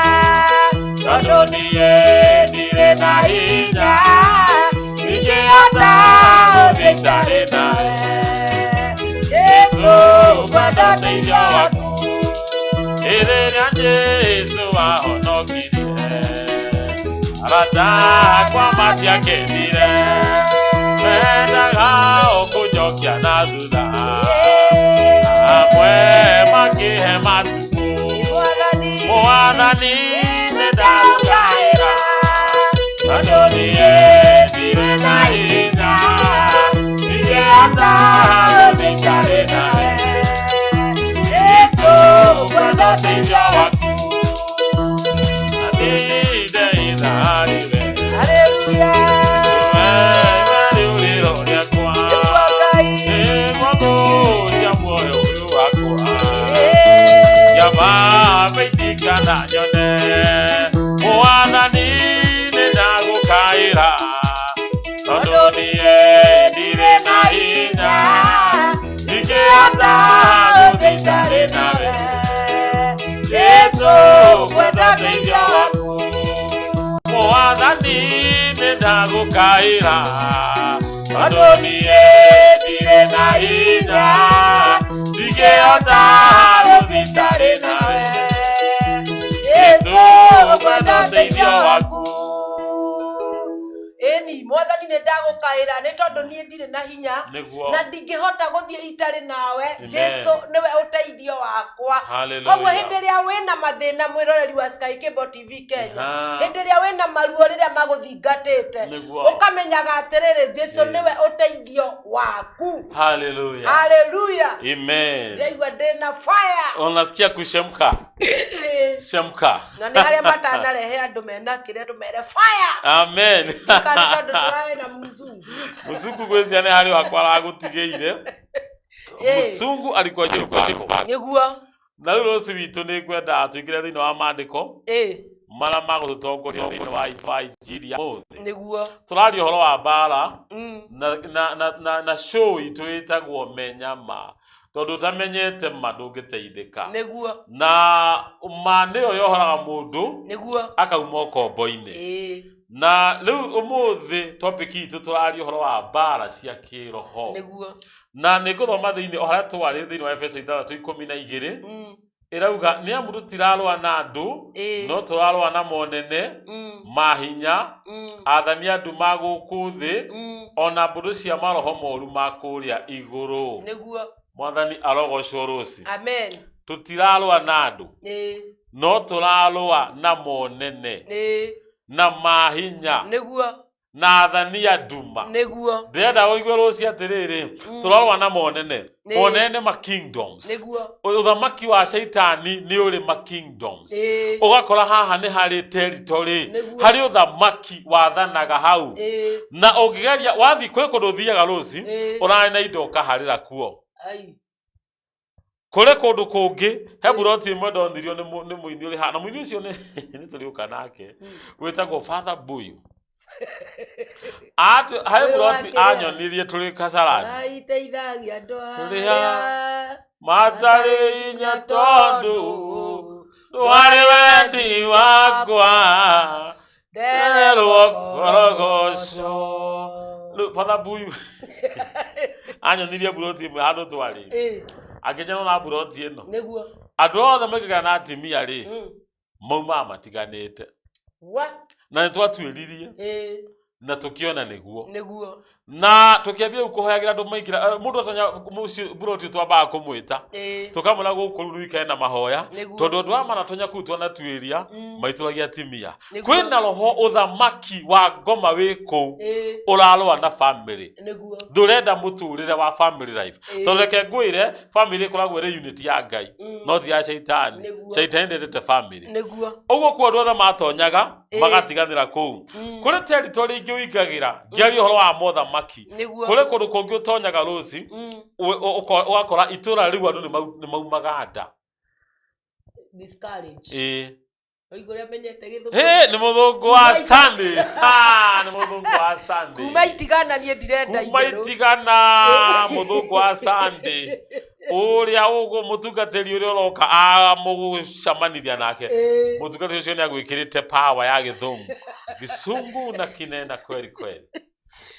Tondũ niĩ ndirĩ na hinya, ingĩhota gũthiĩ itarĩ nawe. Jesu, ngwenda ũteithio waku. Rĩrĩa Jesũ ahonokirie, arata akwa matiakenire, mendaga o kũnjokia na thutha, amwe makĩhe matukũ. Mwathani. Mwathani, nĩ ndagũkaĩra tondũ niĩ ndirĩ na hinya, ingĩhota gũthiĩ itarĩ nawe. Jesu, ngwenda ũteithio waku. Na ndindeitha harĩ we. Haleluya. Wewe rĩũrĩro rĩakwa. Nĩguo Ngai. Nĩguo ngũũria muoyo ũyũ wakwa. Nyama maitikana nyone, Mwathani, nĩ ndagũkaĩra tondũ niĩ ndirĩ na hinya, ingĩhota gũthiĩ itarĩ nawe. Jesu, ngwenda ũteithio waku. Mwathani, nĩ ndagũkaĩra tondũ niĩ ndirĩ na hinya, ndingĩhota gũthiĩ itarĩ nawe. Jesu, ngwenda ũteithio waku. Ĩni Mwathani, nĩ ndagũkaĩra nĩ tondũ niĩ ndirĩ na hinya Nĩguo. na ndingĩhota gũthiĩ itarĩ nawe. Amen. Jesu nĩwe ũteithio wakwa. Hallelujah. Koguo hĩndĩ ĩrĩa wĩna mathĩna, mwĩroreri wa Sky Cable TV Kenya, Aha. hĩndĩ ĩrĩa wĩna maruo rĩrĩa magũthingatĩte, Nĩguo. ũkamenyaga atĩrĩrĩ, Jesu nĩwe ũteithio Waku. Haleluya. Haleluya. Amen. Ndĩraigua ndĩna fire. Unasikia kushemka? Shemka. Na nĩ harĩa matanarehe andũ mena kĩrĩa tũmere fire. Amen. Kana tondũ tũrarĩ na mũzungu. Mũzungu gwĩcia nĩ harĩ wakwa aragũtigĩire. Mũzungu alikuwa juu kwako. Nĩguo. Na rĩu rũci witũ nĩ ngwenda tũingĩre thĩinĩ wa maandĩko marĩa magũtũtongoria thĩinĩ wa injiri ya ũmũthĩ. Nĩguo. Tũraria ũhoro wa mbara na show itũ ĩtagwo Menya Ma, tondũ ũtamenyete ma ndũngĩteithĩka. Nĩguo. Na ma nĩyo yohoraga mũndũ Nĩguo. akauma ũkombo-inĩ. Na rĩu ũmũthĩ topic itũ tũraria ũhoro wa mbara cia kĩroho. Nĩguo. Na nĩ ngũthoma thĩinĩ o harĩa twarĩ thĩinĩ wa Efeso 6:12 ĩrauga nĩ amu tũtirarũa na andũ no tũrarũa na monene mahinya athani a nduma gũkũ thĩ ona mbũtũ cia maroho moru ma kũrĩa igũrũ. Nĩguo. Mwathani arogocwo rũci. Amen. Tũtirarũa na andũ no tũrarũa na monene na mahinya Nĩguo. na athani a nduma. Nĩguo. Ndĩrenda ũigue rũci atĩrĩrĩ, tũrarũa na monene. Monene ma kingdoms. Nĩguo. Ũthamaki wa Shaitani nĩ ũrĩ ma kingdoms. Ũgakora haha nĩ harĩ territory, harĩ ũthamaki wathanaga hau. Na ũngĩgeria wathiĩ kwĩ kũndũ ũthiaga rũci, ũrarĩ na indo ũkaharĩra kuo. Kũrĩ kũndũ kũngĩ he buroti ĩmwe ndonirio nĩ mũini ũrĩ haha, na mũini ũcio nĩ tũrĩũka nake, wĩtagwo Father Buyu. Harĩ buroti anyonirie tũrĩ Kasarani. Aiteithagia andũ Rĩrĩa matarĩ hinya tondũ ndwarĩ wendi wakwa ndererwo korogoco. Rĩu Father Buyu anyonirie buroti ĩmwe handũ twarĩ, akĩnjĩra na buroti ĩno Nĩguo. andũ othe maingĩraga na atumia rĩ maumaga matiganĩte. Na nĩ twatuĩririe na tũkĩona nĩguo. Nĩguo. Na tũkĩambia rĩu kũhoyagĩra andũ maingĩra, mũndũ atonya mũciĩ buroti twambaga kũmwĩta. Tũkamwĩra gũkũ rĩu ũikare na mahoya, tondũ andũ aya manatonya kũu twanatuĩria maitũragia atumia. Kwĩna roho ũthamaki wa ngoma wĩ kũu ũrarũa na family. Nĩguo. Ndũrenda mũtũrĩre wa family life. Tondũ reke ngwĩre family ĩkoragwo ĩrĩ unit ya Ngai no ti ya Shaitani. Shaitani ndendete family. Nĩguo. Ũguo kuo andũ othe matonyaga magatiganĩra kũu. Kũrĩ territory ingĩ ũingagĩra, ngĩaria ũhoro wa mothamaki. Nĩguo. Kũrĩ kũndũ kũngĩ ũtonyaga rũci, ũgakora itũra rĩu andũ nĩ maumaga nda. Discourage. Ũigua ũrĩa menyete gĩthũngũ. Nĩ mũthũngũ wa Sunday. Ha, nĩ mũthũngũ wa Sunday. Kuma itigana niĩ ndirenda Kuma itherũ. itigana mũthũngũ wa Sunday. Ũrĩa ũguo mũtungatĩri ũrĩa ũroka amũgũcamanithia nake. Mũtungatĩri ũcio nĩ agwĩkĩrĩte power ya gĩthũngũ. Gĩcungu na kinena kweli kweli.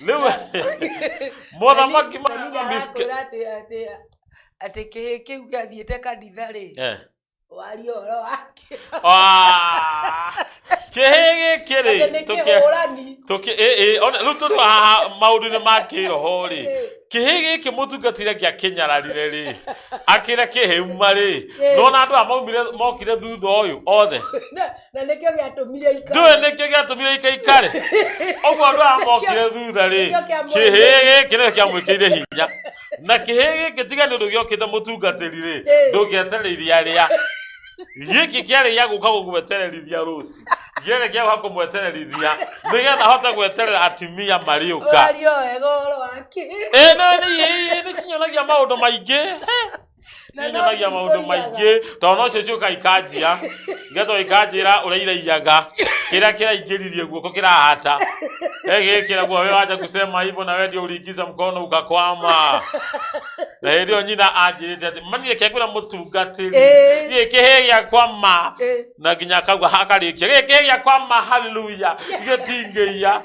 Rĩu mothamaki ma atĩ kĩhĩ kĩu gĩathiĩte kanitha rĩ. Waria ũhoro wake. Kĩhĩ gĩkĩ rĩ, Atĩ nĩ kĩhũrani. Rĩu tũrĩ haha maũndũ-inĩ ma kĩroho rĩ, kĩhĩ gĩkĩ mũtungatĩri angĩakĩnyararire rĩ, akĩre kĩhĩuma rĩ, nona andũ aya maumire mokire thutha ũyũ othe. Na nĩkĩo gĩatũmire ikare. Ndũĩ nĩkĩo gĩatũmire ikaikare. Ũguo andũ aya mokire thutha rĩ, kĩhĩ gĩkĩ nĩkĩo kĩamwĩkĩire hinya. Na kĩhĩ gĩkĩ tiga nĩ ũndũ gĩokĩte mũtungatĩri rĩ, ndũngĩetereire arĩa. Gĩkĩ kĩarĩ gĩa gũka gũgwetererithia rũci. Gĩarĩ gĩa gũka kũmwetererithia nĩgetha ahote gweterera atumia marĩũka. Ũraria wega ũhoro wa kĩhĩ. Nĩ cinyonagia maũndũ maingĩ. Cinyonagia maũndũ maingĩ tondũ nocio ciũka ikanjia. Igatwa ikanjĩra ũrĩa iraiyaga. Kĩrĩa kĩraingĩririe guoko kĩrahata. Gĩkĩra guo we wacha kusema hivyo na wewe ndio uliingiza mkono ukakwama. Na hĩndĩ ĩyo nyina anjĩrĩte atĩ mani reke ngwĩra mũtungatĩri. Gĩkĩ kĩhĩ gĩakwa ma. Na nginya akauga akarĩkia. Gĩkĩ kĩhĩ gĩakwa ma hallelujah. Gĩtingĩiya.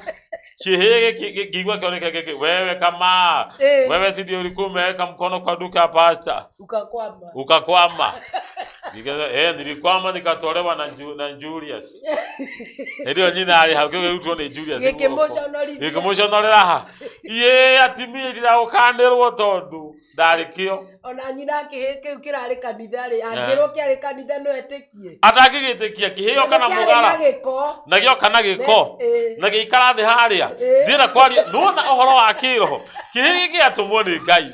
Kĩhĩ gĩkĩ ngĩigua kĩoneka gĩkĩ wewe kama wewe si ndio ulikuwa umeweka mkono kwa duka ya pastor ukakwama. Ukakwama. Nilikwama nikatolewa na Julius. Hĩndĩ ĩyo nyina arĩ hau kĩu gĩrutwo nĩ Julius guoko. Gĩkĩmũconorithia. Gĩkĩmũconorera ha. Iĩ atimia itiragũkanĩrwo tondũ ndarĩ kĩo. Ona nyina kĩhĩ kĩu kĩrarĩ kanitha rĩ, angĩrwo kĩarĩ kanitha no etĩkie. Atangĩgĩtĩkia kĩhĩo kana Kĩarĩ na mũgara. gĩko. Na gĩoka na gĩko. Ĩ. Na gĩikara thĩ harĩa. Ndĩrenda kwaria nĩwona ũhoro wa kĩroho. Kĩhĩ gĩkĩ gĩatũmwo nĩ Ngai.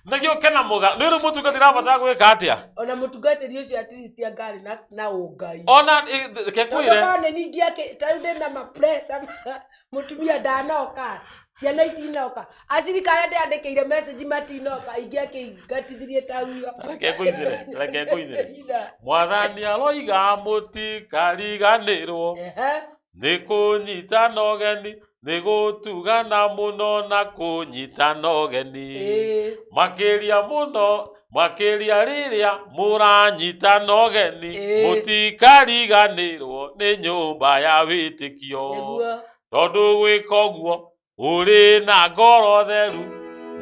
Na gĩũke na mũgara. Nĩ rĩu mũtungatĩri arabatara gwĩka atĩa? Ona mũtungatĩri ũcio at least angarĩ na ũngai. Ona reke Tondũ ngwĩre. korwo nĩ ningĩ akĩ ta rĩu ndĩna ma pressure mũtumia ndanoka ciana itinoka acirika arĩa ndĩandĩkĩire message matinoka ingĩakĩingatithirie tauyo. Reke ngũinĩre, reke ngũinĩre. Ina. Mwathani aroiga mũtikariganĩrwo Ehe. nĩ kũnyitana ũgeni nĩ gũtugana mũno na kũnyitana ũgeni makĩria mũno makĩria rĩrĩa mũranyitana ũgeni mũtikariganĩrwo nĩ nyũmba ya wĩtĩkio Nĩguo. tondũ gwĩka ũguo ũrĩ na ngoro theru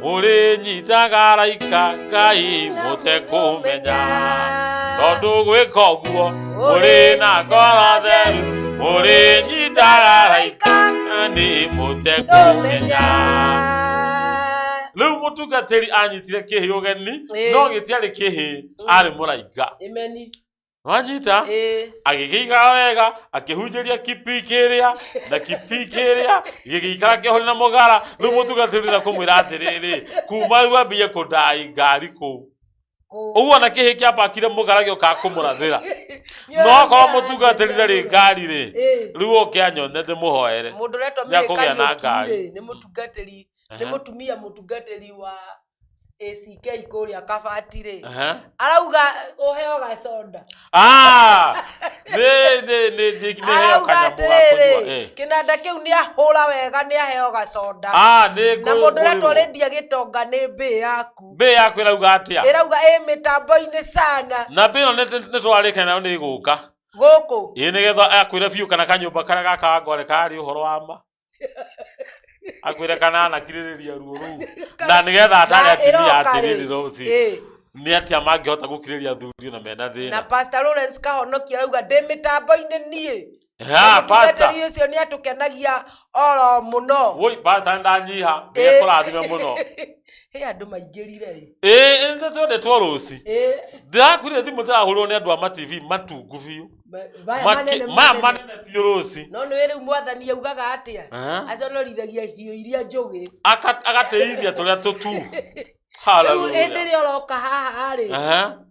mũrĩnyitaga araika Ngai mũtekũmenya tondũ gwĩka ũguo mũrĩ na ngoro theru mũrĩnyitaga araika nĩ mũtekũmenya. Rĩu mũtungatĩri anyitire kĩhĩ ũgeni no gĩtiarĩ kĩhĩ arĩ mũraika. Amen. Wanyita? Agĩgĩikara wega akĩhunjĩria kipi kĩrĩa na kipi kĩrĩa gĩgĩikara kĩhori na mũgara. Rĩu mũtungatĩri na kũmwĩra atĩrĩrĩ kuma rĩu ambie kũndai ngari kũu ũguo na kĩhĩ kĩambakire mũgara gĩũkaga kũmũrathĩra no akorwo mũtungatĩri ndarĩ ngari rĩ rĩu oke anyone ndĩmũhoere Mũndũ ũretwo Nĩakũgĩa Mary na Kariũki ngari. rĩ, nĩ mũtungatĩri nĩ mũtumia mũtungatĩri wa ACK kũrĩa Kabati rĩ arauga ũheo gacoda. Nĩ nĩ nĩ nĩ heo Arauga kanyamũ ga kũnyua. atĩrĩrĩ kĩnanda kĩu nĩ ahũra wega nĩ aheo gacoda. Nĩ Na mũndũ ũretwo ngũrĩrwo. Lydia Gĩtonga nĩ mbĩ yaku. Mbĩ yaku ĩrauga atĩa? Ĩrauga ĩ mĩtambo-inĩ sana. Na mbĩ ĩno nĩ twarĩkana nayo nĩ ĩgũka. Gũkũ. Ĩĩ nĩgetha akwĩre biũ kana kanyũmba karĩa gaka Wangware karĩ ũhoro wa ma. Akwĩre kana anakirĩrĩria ruo rũu. Na nĩgetha atare Na atumia ĩroka rĩ. atĩrĩrĩ rũci. Nĩ atĩa mangĩhota gũkirĩrĩria athuri ona mena Na thĩna. Pastor Lawrence Kahonoki arauga ndĩ mĩtambo-inĩ niĩ. Ha, pastor. Mũtungatĩri ũcio nĩ atũkenagia oro mũno. Woi, pastor ndanyiha. Ngai akũrathime mũno. He andũ maingĩrire ĩ. Ĩĩ nĩ twendetwo rũci. Ndĩrakwĩrire thimũ ndĩrahũrwo nĩ andũ a ma TV matungu biũ. Maya manene Maya manene. manene biũ rũci. No nĩ rĩu mwathani augaga atĩa? Aconorithagia hiũ iria njũgĩ. Agatĩithia tũrĩa tũtu. Rĩu Hallelujah. hĩndĩ ĩrĩa ũroka haha rĩ,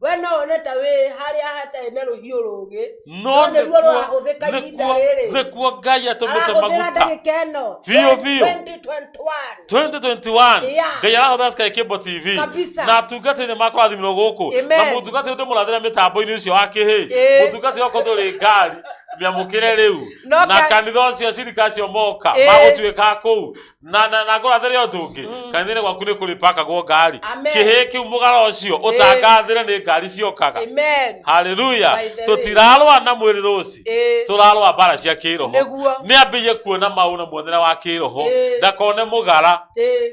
we no wone ta wĩ harĩa hatarĩ na rũhiũ rũgĩ, No no nĩruo rũrahũthĩka ihinda rĩrĩ. nĩkuo Ngai atũmĩte Arahũthĩra maguta. ndagĩka ĩno. Biũ, biũ. 2021. 2021 Yeah. Ngai arahũthĩra Sky Cable TV Kabisa. na atungatĩri nĩ makũrathimĩrwo gũkũ Amen. na mũtungatĩri ndĩmũrathĩre mĩtambo-inĩ ũcio wa kĩhĩ mũtungatĩri okorwo ndũrĩ ngari mĩamũkĩre rĩu No na ka- kanitha ũcio acirika acio moka magũtuĩka kũu na na na ngũrathĩre ũndũ ũngĩ kanitha-inĩ gwaku nĩ kũrĩpakagwo ngari Amen. kĩhĩ kĩu mũgara ũcio ũtangathĩre nĩ ngari ciokaga. Amen. Haleluya. By the way. Tũtirarũa na mwĩrĩ rũci tũrarũa mbara cia kĩroho. Nĩguo. Nĩ ambĩie kuona maũ na muonere wa kĩroho ndakone mũgara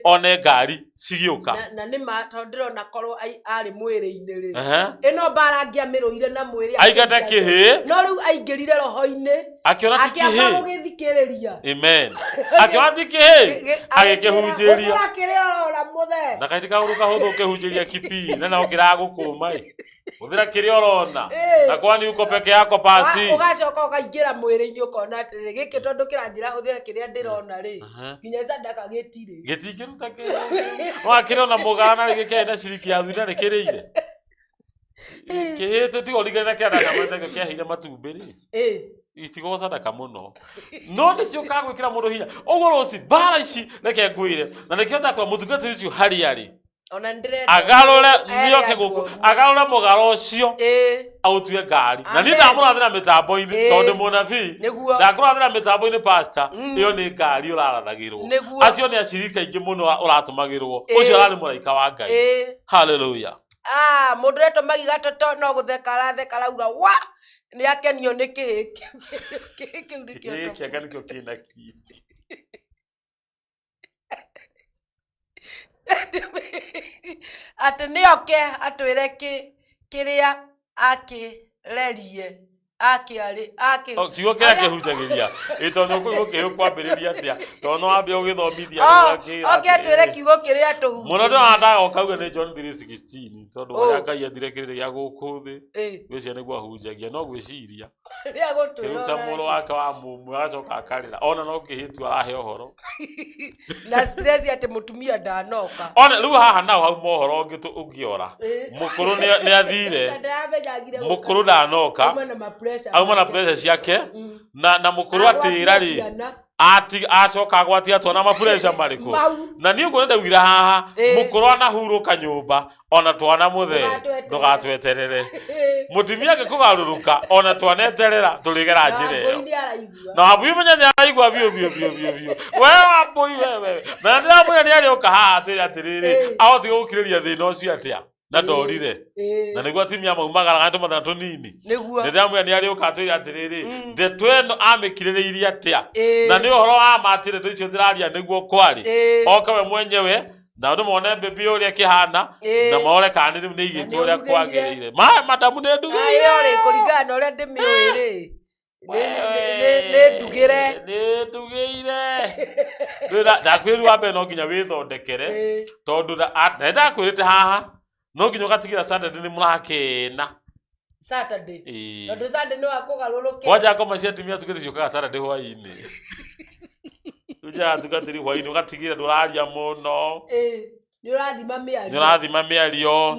one ngari cigĩũka. Na nĩ ma tondũ ndĩrona korwo arĩ mwĩrĩ-inĩ rĩ Ehe. ĩno mbara angĩamĩrũire na mwĩrĩ Aingate akĩingate. kĩhĩ. No rĩu aingĩrire roho-inĩ Akĩona ti akĩamba kĩhĩ. gũgĩthikĩrĩria. Amen. Akĩona ti kĩhĩ agĩkĩhunjĩria. Hũthĩra kĩrĩa ũrona mũthee. Na kaiti kaũndũ kahũthũ ũkĩhunjĩria kipi na na ũkĩragũkũma ĩ. Hũthĩra kĩrĩa ũrona. Na kwani uko peke yako pasi. Ũgacoka ũkaingĩra mwĩrĩ-inĩ ũkona atĩrĩrĩ gĩkĩ tondũ kĩranjĩra hũthĩra kĩrĩa ndĩrona rĩ nginya sadaka gĩtirĩ. Gĩtingĩruta kĩhĩ. Wakĩrona mũgara na rĩngĩ kĩarĩ na ciringi ya thuri na nĩkĩrĩire. Kĩhĩ tiga ũringane na kĩa ndanda kĩaheire matumbĩ rĩ. Icigo sadaka mũno no nĩ ciũkaga gwĩkĩra mũndũ hinya ũguo rũci mbara ici reke ngwĩre na nĩkĩo ndakora mũtungatĩri ũcio harĩa arĩ Ona nĩndĩrenda agarũre ere nĩoke andũ gũkũ ũguo. agarũre mũgara ũcio aũtue ngari na niĩ Amen. ndamũrathĩra mĩtambo-inĩ tondũ mũnabii Nĩguo. ndakũrathĩra mĩtambo-inĩ pastor ĩyo nĩ ngari ũrarathagĩrwo Nĩguo. acio nĩ acirika aingĩ mũno ũratũmagĩrwo ũcio ararĩ mũraika wa Ngai. Hallelujah. Mũndũ ũretwo Magi Gatoto no gũtheka aratheka arauga wa nĩ akenio nĩ kĩhĩ kĩu kĩhĩ kĩu nĩkĩo Kĩhĩ top. kĩanga nĩkĩo kĩna kii. Atĩ nĩoke atwĩre kĩrĩa Akĩrerie akĩarĩ akĩ O, kiugo kĩrĩa kĩhunjagĩria ĩ tondũ ũkũigua kĩhũ kwambĩrĩria atĩa tondũ no wambe ũgĩthomithia Oh, oke atwĩre kiugo kĩrĩa mũno tũhunjĩirie ndĩrona ndagokauga nĩ John 3:16 tondũ Oh. ũrĩa Ngai endire kĩrĩrĩ gĩa gũkũ thĩ Ĩ, gwĩciria nĩguo ahunjagia no gwĩciria rĩa gũtwĩra kĩruta mũrũ ũrĩa- wake wa mũmwe agacoka akarĩra ona no kĩhĩtu arahe ũhoro na stress atĩ mũtumia ndanoka ona rĩu haha naho hau mohoro ũngĩ ũngĩora Ĩ. mũkũrũ nĩ athire Na ndaramenyagire gũka. mũkũrũ ndanoka Auma na ma-pressure auma na make. pressure ciake na mũkũrũ Agwatia atĩra rĩ ciana. acoka agwatia twana mapureca marĩkũ Mau. na niĩ ũguo nĩndaugire haha Ĩ. mũkũrũ anahurũka nyũmba ona twana mũthee Ndũgatweterere. ndũgatweterere mũtumia angĩkũgarũrũka ona twaneterera tũrĩgera njĩra ĩyo Wambũi nĩaraigua. na wambui menya nĩ araigua biũ biũ biũ biũ biũ we wambui wewe na ndĩramwĩra nĩ arĩũka haha atwĩre atĩrĩrĩ Ĩ. ahotire gũkirĩria thĩna ũcio atĩa na ndorire Ĩ. na nĩguo atumia maumagaraga nĩ tũmathĩna tũnini nĩguo ndĩramwĩra nĩ arĩũka atwĩre atĩrĩrĩ ndeto ĩno amĩkirĩrĩirie atĩa Ĩ. na nĩ ũhoro wa ma atĩ ndeto icio ndĩraria nĩguo kwarĩ Ĩ. oka we mwenyewe na andũ mone mbĩmbĩ ũrĩa ĩkĩhana Ĩ. na more kana nĩ rĩu nĩ igĩtwo Na ũrĩa nĩ ũrugĩire. kwagĩrĩire ma madamu nĩ ndugĩire ayo rĩ kũringana na ũrĩa ndĩmĩũĩ rĩ nĩ ndugĩre nĩ ndugĩire ndakwĩru wa mbere no nginya wĩthondekere Ĩ. tondũ na ndakwĩrĩte haha no nginya ũgatigĩra Saturday nĩ mũrakena Saturday Ĩ. tondũ Sunday nĩ wakũgarũrũkĩra kwanja ngoma cia atumia tugĩte ciũkaga Saturday hwaĩ-inĩ rĩu tungatĩri hwaĩ-inĩ ũgatigĩra ndũraria mũno Ĩ, nĩ ũrathima mĩario nĩ ũrathima mĩario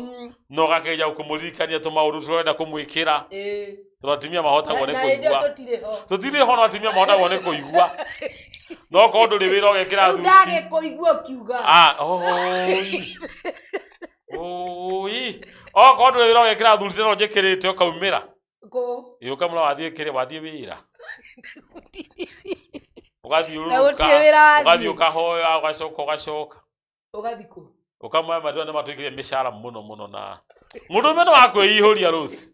na ũgakeria kũmũririkania tũmaũndũ tũrenda kũmwĩkĩra Ĩ. tondũ atumia mahotagwo na nĩ na hĩndĩ ĩyo kũigua tũtirĩ ho tũtirĩ ho no atumia mahotagwo nĩ kũigua no korwo ndũrĩ wĩra ũgekĩra rĩu thuti ndagĩkũigua ũkiuga Ah, oi. Oi. Okorwo ndũrĩ wĩra ũgekĩra thuti no njĩkĩrĩte ũkaumĩra kũ ĩ ũkamũra wathiĩ kĩrĩa wathiĩ wĩra Na ũgathiũrũrũka gũtirĩ wĩra wathiĩ. ũgathiĩ ũkahoya ũgacoka ũgacoka ũgathiĩ kũ ũkamaya mandũ nĩ matwĩkire mĩcara mũno mũno na mũndũrũme nĩ wa kwĩihũria rũci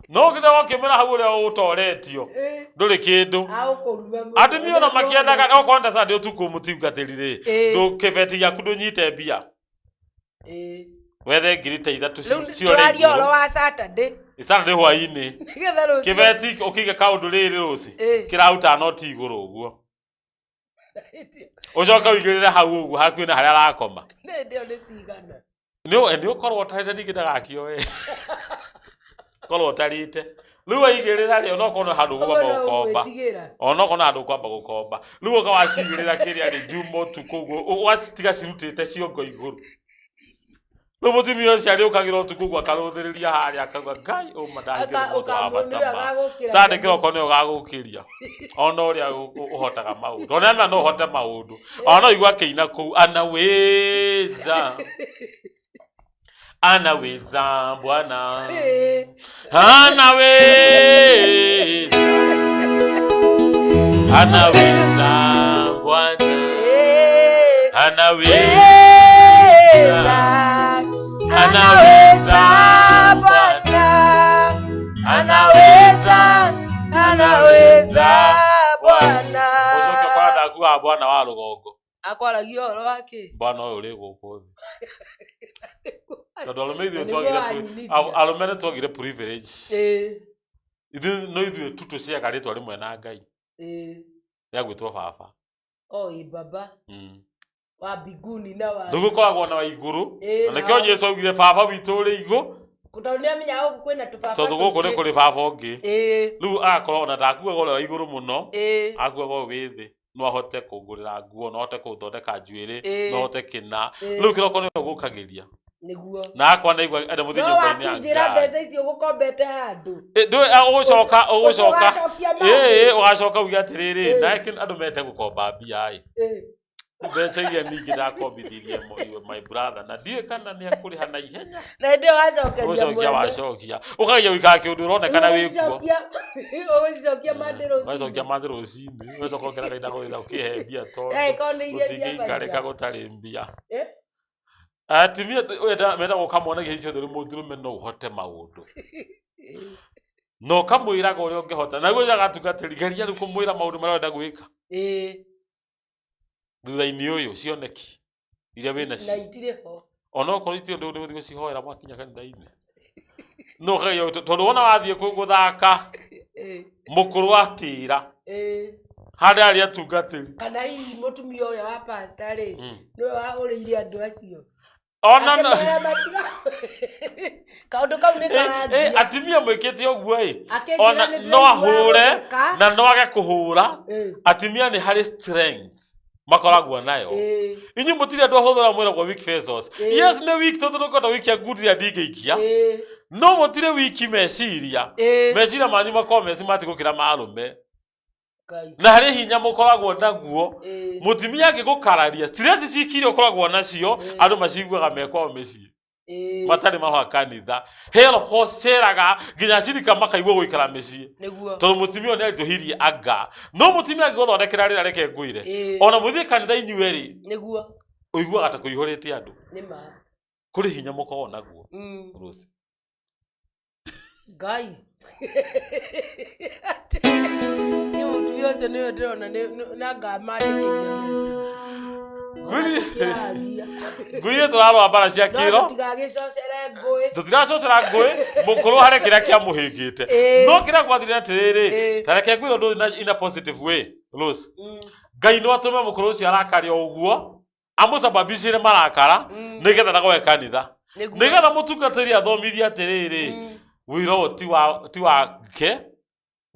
no ũngĩte ũkĩmĩra hau ũrĩa ũtoretio Ĩ, ndũrĩ kĩndũ agũkũrume mũno. atumia ona makĩendaga okorwo nĩ ta Sunday ũtukũ mũtungatĩri rĩ Ĩ. ndũ kĩbeti gĩaku ndũnyite mbia Ĩ. wethe ngiri ta ithatũ rĩu ciore tũraria ũhoro igũrũ wa Saturday Saturday hwaĩ-inĩ nĩgetha rũciũ kĩbeti ũkĩige kaũndũ rĩrĩ rũci Ĩ. kĩraruta noti igũrũ ũguo ũcoke ũigĩrĩre hau ũguo hakuhĩ na harĩa arakoma Nĩ hĩndĩ ĩyo nĩ cigana nĩ ũkorwo ũtarĩte ningĩ ndagakĩoe korwo ũtarĩte rĩu waigĩrĩra rĩ onokorwo no handũ Ũguo ũkwamba no gũkomba ũgwĩtigĩra onokorwo no handũ ũkwamba gũkomba rĩu ũka wacigĩrĩra kĩrĩa rĩ juma ũtukũ ũguo ũgacitiga cirutĩte ciongo igũrũ rĩu mũtumia ũcio arĩũkagĩra ũtukũ ũguo akarũthĩrĩria harĩa akauga ngai ũma ndahingĩra Aka- mũndũ wa ũkamũ- bata nĩwe ma agagũkĩra Sunday kĩroko nĩwe ũgagũkĩria ona ũrĩa ũhotaga maũndũ ona no ũhote maũndũ ona no igua akĩina kũu anaweza anaweza bwana Ĩ. anaweza anaweza bwana Ĩ. anaweza Weza, anaweza Bwana, anaweza, anaweza Bwana. ũcoke kwa ndakuaga bwana wa rũgongo Akwaragia ũhoro wake bwana ũyũ ũrĩ gũkũ thĩ tondũ arũme ithuĩ Na nĩguo twagire wanyinithia. arũme nĩ twagire privilege Ĩ, ithuĩ no ithuĩ tu tũciaga rĩtwa rĩmwe na ngai ĩ. rĩa gwĩtwo baba O ĩ baba Mm. wa mbinguni na wa rĩu gũkoragwo na wa igũrũ Ĩ, na nĩkĩo na- Jesũ augire baba witũ ũrĩ igũ tondũ nĩ amenyaga gũkũ kwĩna tũbaba tondũ gũkũ nĩ tũingĩ. kũrĩ baba ũngĩ Ĩ, rĩu agakorwo ona ndakuaga ũrĩa wa igũrũ mũno ĩ, akuaga ũyũ wĩ thĩ no ahote kũngũrĩra nguo no ahote kũthondeka njuĩrĩ Ĩ. no ahote kĩna Ĩ. rĩu kĩroko nĩwe ũgũkagĩria nĩguo na akwa naigua enda mũthiĩ no nyũmba-inĩ ya wakĩnjĩra Ngai mbeca icio ũgũkombete handũ Ĩ, ndũĩ, a, ũgũcoka ũgũcoka ũgacokia ĩ mandĩ. ĩ, ũgacoka uge atĩrĩrĩ Ĩ. na andũ mete gũkomba mbia ĩ Ĩ. mbeca iria ningĩ ndakombithirie my brother na ndiũĩ kana nĩ akũrĩha na ihenya na hĩndĩ ĩyo wacokeria ũgũcokia mwene. wacokia ũkageria gũikara kĩũndũ ũronekana wĩkuo Ũgũcicokia mandĩ rũcinĩ. ũgacokia mandĩ rũcinĩ ũgacoka ũkera Ngai ndagũthaitha ũkĩhe mbia Eh, korwo nĩ iria cia tondũ gũtingĩikarĩka baida. gũtarĩ mbia Eh? atumia menda gũka monagia hingo ciothe ũrĩ mũndũrũme no ũhote maũndũ na ũkamwĩraga ũrĩa ũngĩhota naguo agatungatĩri geria rĩu kũmwĩra maũndũ marĩa ũrenda gwĩka Ĩ, thutha-inĩ ũyũ cioneki iria wĩ na nacio itirĩ ho onokorwo itirĩ ũndũ nĩ gũthiĩ gũcihoera mwakinya kanitha-inĩ No ũkagĩa tondũ wona wathiĩ gũthaka mũkũrũ atĩra harĩa arĩ atungatĩri. Kana hihi mũtumia ũrĩa wa pastor rĩ, nĩwe wahũrĩire andũ acio. Ona no Akĩmera kaũndũ kau nĩ karangia. Atumia mwĩkĩte ũguo ĩ, Akĩnjĩra ona nĩ no ndĩraigua ahũre gũtheka. na no age kũhũra. Atumia nĩ harĩ strength makoragwo nayo. Inyuĩ mũtirĩ andũ ahũthũra mwĩragwo weak vessels. Yes, nĩ weak tondũ ndũngĩhota gũikia ngundi ĩrĩa ndingĩikia, no mũtirĩ wiki meciria. Meciria manyu makoragwo me smart gũkĩra ma arũme. Ngai. Na harĩ hinya mũkoragwo naguo. Mũtumia angĩgũkararia, stress ciiki iria ũkoragwo nacio, andũ maciguaga me kwao mĩciĩ matarĩ maroha kanitha. He roho ceraga nginya acirika makaigua gũikara mĩciĩ. Tondũ mũtumia ũyũ nĩ aritũhirie anga. No mũtumia angĩgũthondekera rĩra, reke ngwĩre, ona mũthiĩ kanitha inyuerĩ, ũiguaga ta kũihũrĩte andũ. Nĩ ma. Kũrĩ hinya mũkoragwo naguo. Rose. Ngai. Nĩ mũtumia ũcio nĩwe ndĩrona na ngamandĩkĩire message. Kĩaragia. Ngwĩrire tũrarũa mbara cia No kĩro. tũtigagĩcocere ngũĩ. Tũtiracocera ngũĩ. Mũkũrũ harĩ kĩrĩa kĩamũhĩngĩte. No kĩrĩa gwathire atĩrĩrĩ, ta reke ngwĩre ũndũ in a positive way, Rose. Ngai no atũme mũkũrũ ũcio arakare o ũguo, amũcababicĩre marakara, nĩgetha ndagoe kanitha, nĩgetha mũtungatĩri athomithie atĩrĩrĩ, wĩra ũyũ ti wake,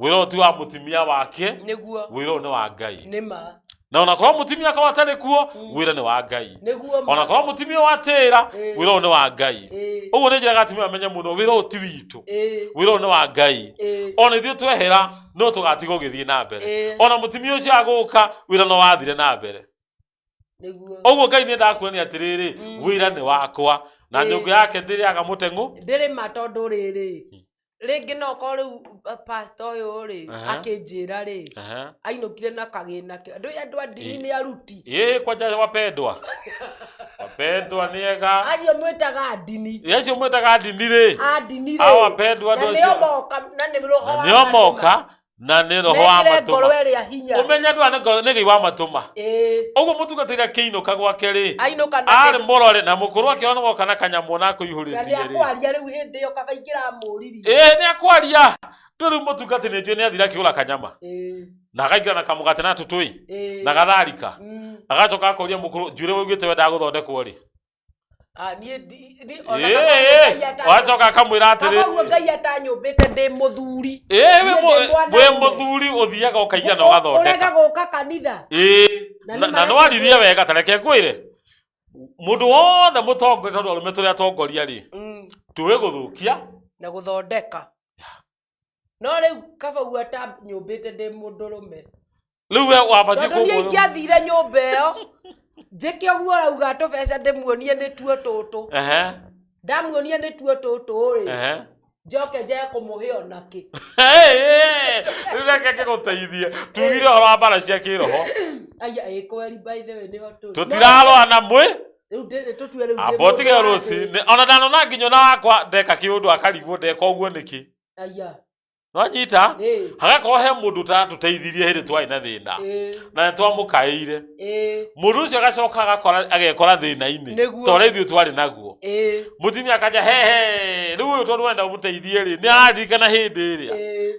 wĩra ũyũ ti wa mũtumia wake, wĩra ũyũ nĩ wa Ngai. Nĩ ma. Na ona korwo mũtumia akorwo atarĩ kuo, wĩra nĩ wa Ngai. Ma. Ona korwo mũtumia ũyũ atĩra, wĩra ũyũ nĩ wa Ngai. Ũguo nĩ njĩraga atumia mamenye mũno wĩra ũyũ ti witũ, wĩra ũyũ nĩ wa Ngai. Ona ithuĩ twehera no tũgatigwo ũgĩthiĩ na mbere. Ona mũtumia ũcio agũka, wĩra no wathire na mbere. Ũguo Ngai nĩ endaga kuonania atĩrĩrĩ, wĩra nĩ wakwa na nyũngũ yake ndĩrĩaga mũteng'ũ. Ndĩrĩ ma, tondũ rĩrĩ, rĩngĩ no korwo rĩu pastor ũyũ rĩ, akĩnjĩra rĩ, ainũkire na kagĩna ke andũ andũ a ndini nĩ aruti. Ĩ kwanja, wapendwa, wapendwa nĩ ega. Acio mwĩtaga ndini. Ĩ, acio mwĩtaga ndini rĩ, a ndini a rĩ, wapendwa, na andũ nĩo acio moka na nĩ roho na wa nĩo matũma. moka na nĩ roho wa Mekĩre ngoro matũma. ĩrĩa hinya. Ũmenye andũ aya nĩ Ngai wa matũma. Ũguo mũtungatĩri akĩinũka gwake rĩ, Ainũka na arĩ kĩndũ- mũrore na mũkũrũ akĩona nĩ woka na kanyamũ na na nĩ akũihũrĩtie rĩ, akwaria rĩu hĩndĩ ĩyo kaba ingĩramũririe. Ĩĩ, nĩ akwaria. Rĩu rĩu mũtungatĩri nĩ njũĩ nĩ athire akĩgũra kanyama na akaingĩra na kamũgate na tũtũi na gatharika, agacoka akoria mũkũrũ, njuĩrĩ waugĩte wendaga gũthondekwo rĩ? Ah, niĩ ona kaba ũguo Ngai Agacoka akamwĩra kaba ũguo atĩrĩ, Ngai atanyũmbĩte ndĩ mũthuri. Ĩĩ, Niĩ ndĩ wĩ mwanaume. mũthuri ũthiaga ũkaiga na Ũrega ũgathondeka. gũka kanitha. Ĩĩ, Na na nĩ na nĩwaririe wega. Ta reke ngwĩre, mũndũ wothe mũtongoria, tondũ arũme tũrĩ atongoria rĩ, tũĩ gũthũkia na gũthondeka. No rĩu kaba ũguo atanyũmbĩte ndĩ mũndũrũme. Rĩu we wabatiĩ Tondũ niĩ kũmwĩra ingĩathire nyũmba ĩyo njĩke ũguo ũrauga, tũbeca ndĩmuonie nĩtuo tũtũ, ndamuonia nĩtuo tũtũ rĩ, njoke njage kũmũhe onakĩ. Rĩu reke ngĩgũteithie, tugire ũhoro wa mbara cia kĩroho. Aya, ĩ kweri, by the way, nĩho tũrĩ. Tũtirarũa na mwĩ Rĩu tũtue rĩu ndĩ amba ũtige mũndũ wa rũci thĩ. Ona ndanona nginya ona wakwa ndeka kĩũndũ akarigwo ndeka ũguo nĩkĩ. Aya. Nwanyita, hagakorwo he mũndũ ũtaratũteithirie hĩndĩ twarĩ na thĩna, na nĩ twamũkaĩire. Mũndũ ũcio agacoka agakora agekora thĩna-inĩ ta ũrĩa ithuĩ twarĩ naguo. Mũtumia akanja hehe, rĩu ũyũ tondũ wenda ũmũteithie rĩ, nĩ araririkana hĩndĩ ĩrĩa.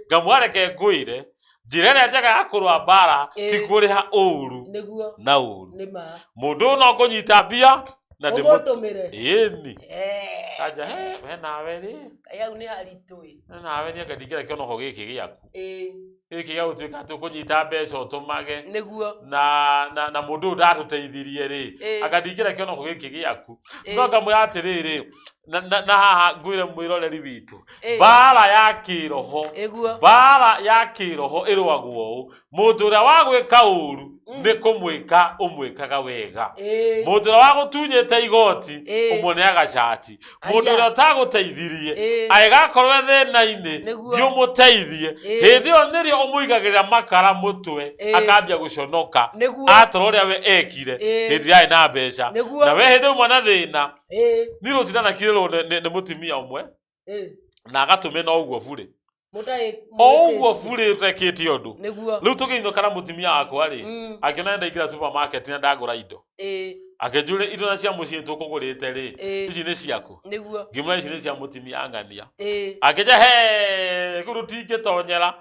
Ngamwareke ngwĩre njĩra ĩrĩa njega ya kũrũa mbara ti kũrĩha ũru na ũru. Nĩ ma. Mũndũ ũyũ no kũnyita mbia na Ũmũtũmĩre. Ĩni kanja he we nawe rĩ. Kaĩ hau nĩ haritũ ĩ. We nawe nĩ anga ndingĩra kĩonoko gĩkĩ gĩaku, gĩkĩ gĩa gũtuĩka atĩ ũkũnyita mbeca ũtũmage na mũndũ ũyũ ndatũteithirie rĩ, anga ndingĩra kĩonoko gĩkĩ gĩaku. No ngamwĩra atĩrĩrĩ, na haha ngwĩre mwĩroreri witũ, mbara ya kĩroho, mbara ya kĩroho ĩrũagwo ũũ: mũndũ ũrĩa wa gwĩka ũru nĩ kũmwĩka ũmwĩkaga wega. Mũndũ ũrĩa wagũtunyĩte igoti, ũmũneaga cati. Mũndũ Aya. ũrĩa ũtagũteithirie, agĩgakorwo e thĩna-inĩ, thiĩ ũmũteithie. Hĩndĩ ĩyo nĩrĩo ũmũigagĩrĩra makara mũtwe, akambia gũconoka atora ũrĩa we ekire hĩndĩ ĩrĩa arĩ na mbeca. Na we hĩndĩ ĩmwe na thĩna, niĩ rũcinĩ ndanakirĩrwo nĩ mũtumia ũmwe na agatũmena ũguo burĩ, Mũtarĩ o ũguo mũhĩtĩtie. burĩ ũtekĩte ũndũ. Rĩu tũkĩinũka na mũtumia wakwa rĩ, akĩona ndaingĩra supermarket na ndagũra indo. Akĩnjũria indo na cia mũciĩ tũkũgũrĩte rĩ, ici nĩ ciaku? Nĩguo. Ngĩmwĩra ici nĩ cia mũtimia ng'ania. Akĩnja he kũu tũtingĩtonyera,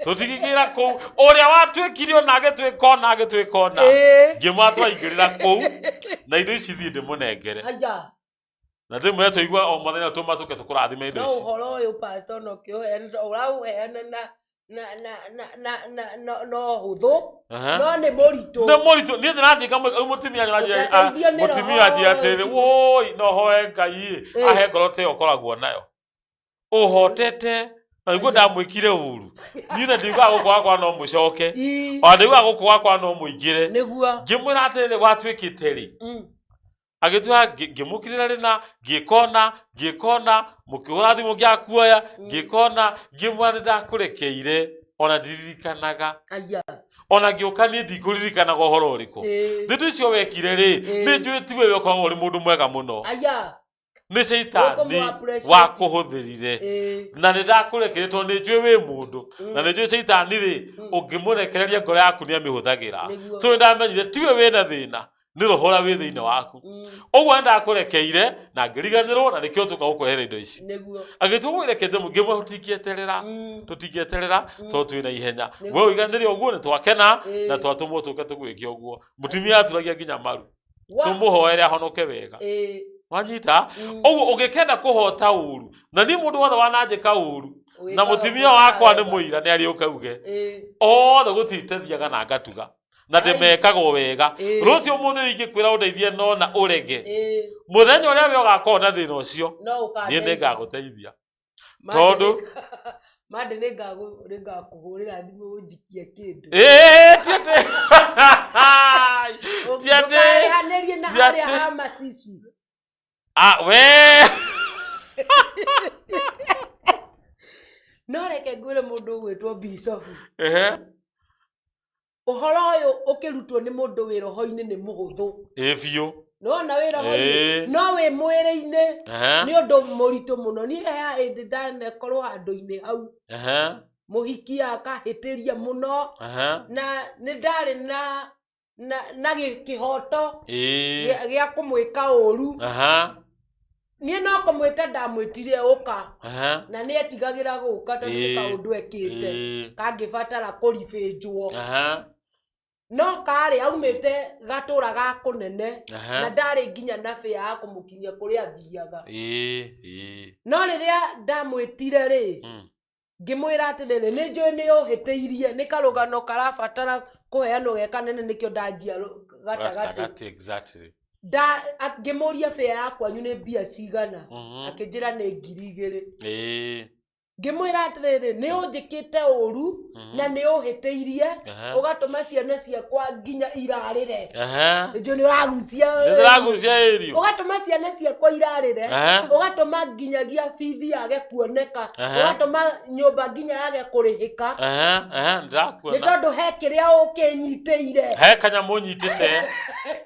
tũtingĩingĩra kũu ũrĩa watuĩkire ona agĩtuĩka ona agĩtuĩka ona. Ngĩmwĩra twaingĩrĩra kũu na indo ici thiĩ ndĩmũnengere. Aya. Na ndĩmwĩre tũigua o mũthenya tũma tũke tũkũrathime indo No ici. Ũhoro ũyũ, pastor, no kĩũheana, ũraũheana na na na na na na na no hũthũ, no nĩ mũritũ. Nĩ mũritũ. Niĩ ndĩrathiĩ ngamwĩka rĩu mũtumia anjĩra- Ũtateithio nĩ mũtumia roho anjĩra atĩrĩrĩ, woi, no hoe Ngai ĩ, ahe ngoro ta ĩyo ũkoragwo nayo ũhotete, na nĩguo ndamwĩkire ũru. Niĩ na ndiugaga gũkũ gwakwa no mũcoke, ona ndiugaga gũkũ gwakwa no mũingĩre. Ngĩmwĩra atĩrĩrĩ, gwatuĩkĩte rĩ, agĩtua ngĩmũkirĩra rĩna, ngĩkona ngĩkona mũkĩhũra thimũ ngĩaga kuoya, ngĩkona ngĩmwĩra nĩ ndakũrekeire, ona ndiririkanaga. Aya. Ona ngĩũka niĩ ndikũririkanaga ũhoro ũrĩkũ. Thĩndũ icio wekire rĩ, nĩ njũĩ tiwe, we ũkoragwo ũrĩ mũndũ mwega mũno. Aya. Nĩ caitani Ũkũmũ-appreciate. wakũhũthĩrire, na nĩ ndakũrekeire tondũ nĩ njũĩ wĩ mũndũ, na nĩ njũĩ caitani rĩ, ũngĩmũrekereria ngoro yaku nĩ amĩhũthagĩra. So nĩ ndamenyire tiwe wĩna thĩna, nĩ roho ũrĩa wĩ thĩinĩ waku. Ũguo nĩ ndakũrekeire na ngĩriganĩrwo, na nĩkĩo tũka gũkũrehera indo ici. Agĩtua gũgĩrekete ngĩmwe tũtingĩeterera, tũtingĩeterera tondũ twĩna ihenya. We ũiganĩre ũguo nĩ twakena, na twatũmwo tũke tũgwĩke ũguo. Mũtumia aturagia nginya maru, tũmũhoere ahonoke wega. Wanyita? Ũguo ũngĩkenda kũhota ũru, na niĩ mũndũ wothe wananjĩka ũru na Wĩkaga mũtumia ũguo wakwa nĩ wega. mũira, nĩ arĩũka uge othe gũtithethiaga na ngatuga na ndĩmekaga o wega. Rũciũ mũthĩ ingĩkwĩra ũndeithie no na ũrege, mũthenya ũrĩa we ũgakorwo na thĩna ũcio, No niĩ ũkandeithia. nĩngagũteithia. Tondũ- Mande nĩngakũhũrĩra thimũ ũnjikie kĩndũ. Ĩĩ, ti atĩ ti atĩ Ndũkarĩhanĩrie na ti harĩa atĩ- ha macici. Ah, we No reke ngwĩre mũndũ ũgwĩtwo bicobu, Ũhoro ũyũ ũkĩrutwo nĩ mũndũ wĩ roho-inĩ nĩ mũhũthũ. Ĩ biũ. Nĩwona wĩ roho-inĩ, no wĩ mwĩrĩ-inĩ nĩ ũndũ mũritũ mũno. Niĩ he hĩndĩ ndanekorwo handũ-inĩ hau, mũhiki akahĩtĩria mũno, na nĩ ndarĩ na na kĩhoto gĩa kũmwĩka ũru. Niĩ no kũmwĩta ndamwĩtire ũka, na nĩ etigagĩra gũka tondũ nĩ kaũndũ ekĩte kangĩbatara kũribĩnjwo. No karĩ aumĩte gatũra ga kũnene, na ndarĩ nginya na bĩa ya kũmũkinyia kũrĩa athiaga. No rĩrĩa ndamwĩtire rĩ, ngĩmwĩra atĩrĩrĩ, nĩ njũĩ nĩ ũhĩtĩirie. Nĩ karũgano karabatara kũheanwo ge kanene, nĩkĩo ndanjia gatagatĩ. Gatagatĩ, exactly. Ngĩmũria bĩa ya kwanyu nĩ mbia cigana. Akĩnjĩra nĩ 2000. Ngĩmwĩra atĩrĩrĩ, nĩ ũnjĩkĩte ũru na nĩ ũhĩtĩirie, ũgatũma ciana ciakwa nginya irarĩre. Nĩnjũĩ nĩ ũragucia. Nĩndĩragucia ĩrio. Ũgatũma ciana ciakwa irarĩre, ũgatũma nginyagia bithi yage kuoneka, ũgatũma nyũmba nginya yage kũrĩhĩka, nĩ Ndĩrakuona. tondũ he kĩrĩa ũkĩnyitĩire. He kanyamũ nyitĩte.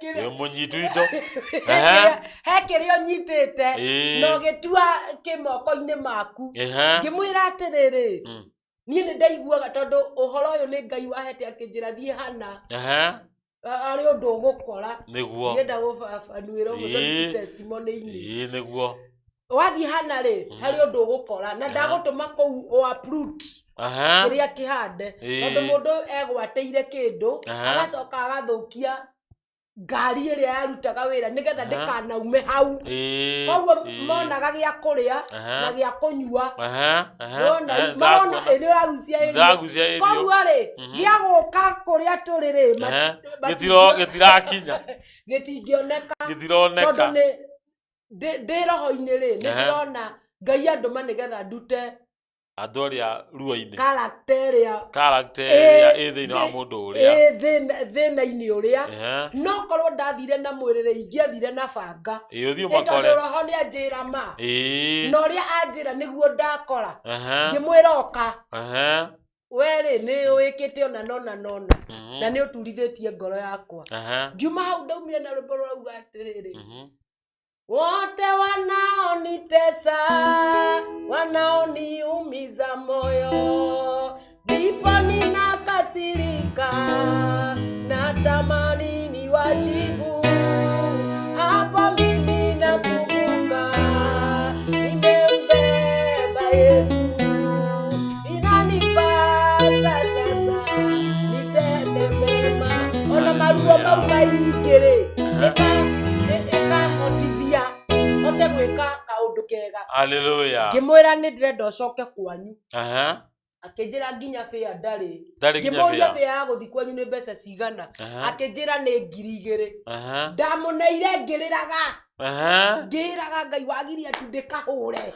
Wĩ mũnyitu indo. He kĩrĩa ũnyitĩte na ũgĩtua kĩ moko-inĩ maku. Ngĩmwĩra atĩrĩrĩ, niĩ nĩ ndaiguaga tondũ ũhoro ũyũ nĩ Ngai wahete, akĩnjĩra thiĩ hana, arĩ ũndũ ũgũkora. Ndienda gũbabanuĩra ũguo tondũ ti testimony-inĩ. Ĩĩ, nĩguo. Wathiĩ hana rĩ, harĩ ũndũ ũgũkora na ndagũtũma kũu o uproot kĩrĩa kĩhande, tondũ mũndũ ũyũ egwatĩire kĩndũ, agacoka agathũkia ngari ĩrĩa yarutaga wĩra nĩgetha ndĩkanaume hau. Koguo monaga gĩa kũrĩa na gĩa kũnyua. Nĩwona? Marona Ndĩrakuona. nĩ ũragucia ĩrio. Ndĩragucia ĩrio. Koguo rĩ, gĩa gũka kũrĩa tũrĩ rĩ, Gĩtirakinya. Gĩtingĩoneka tondũ Gĩtironeka. Nĩ ndĩ roho-inĩ rĩ, nĩ ndĩrona Ngai andũma nĩgetha ndute andũ arĩa ruo-inĩ character ĩrĩa character ĩrĩa ĩ thĩinĩ wa mũndũ ũrĩa ĩ thĩna-inĩ ũrĩa. No korwo ndathire na mwĩrĩ rĩ, ingĩathire na banga. Ĩ, ũthiĩ Ĩ, tondũ ũmakore. roho nĩ anjĩra ma, na ũrĩa anjĩra nĩguo ndakora. Ngĩmwĩra oka, we rĩ, nĩ wĩkĩte ona nona nona, na nĩ ũturithĩtie ngoro yakwa. Ngiuma hau ndaumire na rwĩmbo rũrauga atĩrĩrĩ, wote wanaonitesa, wanaoniumiza moyo, ndipo ninakasirika, natamani. wajibu. Hapo mimi nakumbuka nimembeba Yesu, inanipasa sasa nitende mema. Ona maruo mau maingĩ rĩ, ĩkahotithia hote gwĩka kaũndũ kega. Hallelujah. Ngĩmwĩra nĩ ndĩrenda ũcoke kwanyu. Aha. Akĩnjĩra nginya bĩa ndarĩ. Ndarĩ nginya Ngĩmũria fare. bĩa ya gũthiĩ kwanyu nĩ mbeca cigana. Aha. Akĩnjĩra nĩ 2000. Aha. Ndamũneire ngĩrĩraga. Aha. Ngĩraga Ngai wagiria tu ndĩkahũre.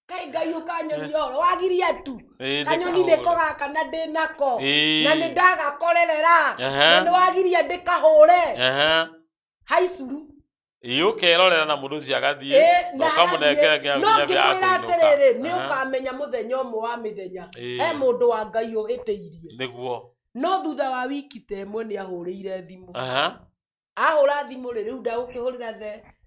Kaĩ Ngai ũkanyonia ũhoro wagiria tu. Ĩĩ, Kanyoni ndĩkahũre. nĩko gaka na ndĩnako. Ĩĩ. Na nĩ ndagakorerera. Aha. Na nĩ wagiria ndĩkahũre. Aha. Haicuru. Ĩĩ, ũkerorera na mũndũ ũcio agathiĩ Ĩĩ, na ũkamũnengera nginya no nginya bĩa ngĩmwĩra akũinũka. atĩrĩrĩ, nĩ Aha. ũkamenya mũthenya ũmwe wa mĩthenya Ĩĩ. he mũndũ wa Ngai ũhĩtĩirie. Nĩguo. No thutha wa wiki ta ĩmwe nĩ ahũrĩire thimũ. Aha. Ahũra thimũ rĩ, rĩu ndagũkĩhũrĩra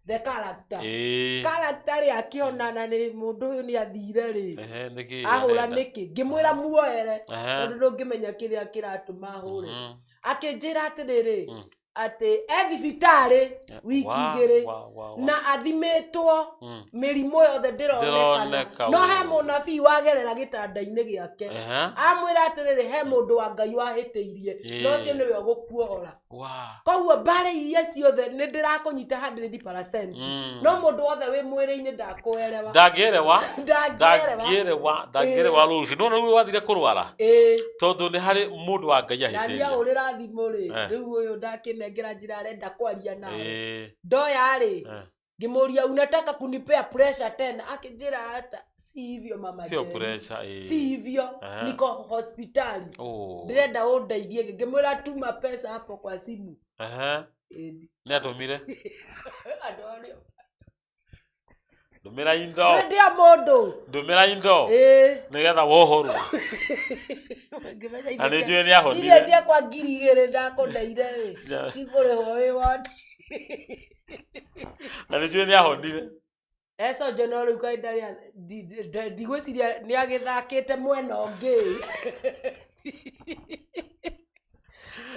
the character. Ĩĩ. Character rĩ akĩona na nĩ mũndũ ũyũ nĩ athire rĩ. Ehe, nĩkĩ Ahũra arenda? nĩkĩ? Ngĩmwĩra muoere Aha. tondũ ndũngĩmenya kĩrĩa kĩratũma ahũre. Mhm. Akĩnjĩra atĩrĩrĩ, Mm. atĩ e thibitarĩ wiki Wa, igĩrĩ wa, wa, wa. na athimĩtwo mĩrimũ yothe ndĩronekana, Ndĩroneka no he ũũ. mũnabii wagerera gĩtanda-inĩ gĩake. Ehe. Amwĩra atĩrĩrĩ, he mũndũ wa Ngai wahĩtĩirie, Ĩĩ. na ũcio nĩwe ũgũkuohora. Wa. Koguo mbara iria ciothe nĩ ndĩrakũnyita 100%. No mũndũ wothe wĩ mwĩrĩ-inĩ ndakũerewa. Ndangĩerewa. Ndangĩerewa. Ndangĩerewa, ndangĩerewa rũciũ. Nĩwona rĩu wathire kũrwara? Ĩĩ. Tondũ nĩ harĩ mũndũ wa Ngai Na niĩ ahĩtĩirie. ahũrĩra thimũ rĩ, Eh. rĩu ũyũ ndakĩnengera njĩra arenda kwaria nawe. Ĩĩ. Ndoya rĩ, Eh. ngĩmũria unataka kunipea pressure tena? Akĩnjĩra hata si hivyo mama Sio Jerry. pressure, ĩĩ. Si hivyo. Aha. Niko hospitali. Oh. Ndĩrenda ũndeithie. Ngĩmwĩra tuma pesa hapo kwa simu. Aha. Ĩni. Nĩ atũmire? Andũ arĩa. Ndũmĩra indo. Ndĩa mũndũ. Ndũmĩra indo. Ĩĩ. Nĩgetha wohorwo. Ngĩmenya Na nĩ irio njũĩ nĩ ahonire. irio ciakwa 2000 ndakũneire rĩ, Cia- cikũrĩhwo wĩ woti. Na nĩ njũĩ nĩ ahonire. Eco no rĩu kaĩ ndarĩ ndigwĩciria nĩ agĩthakĩte mwena ũngĩ.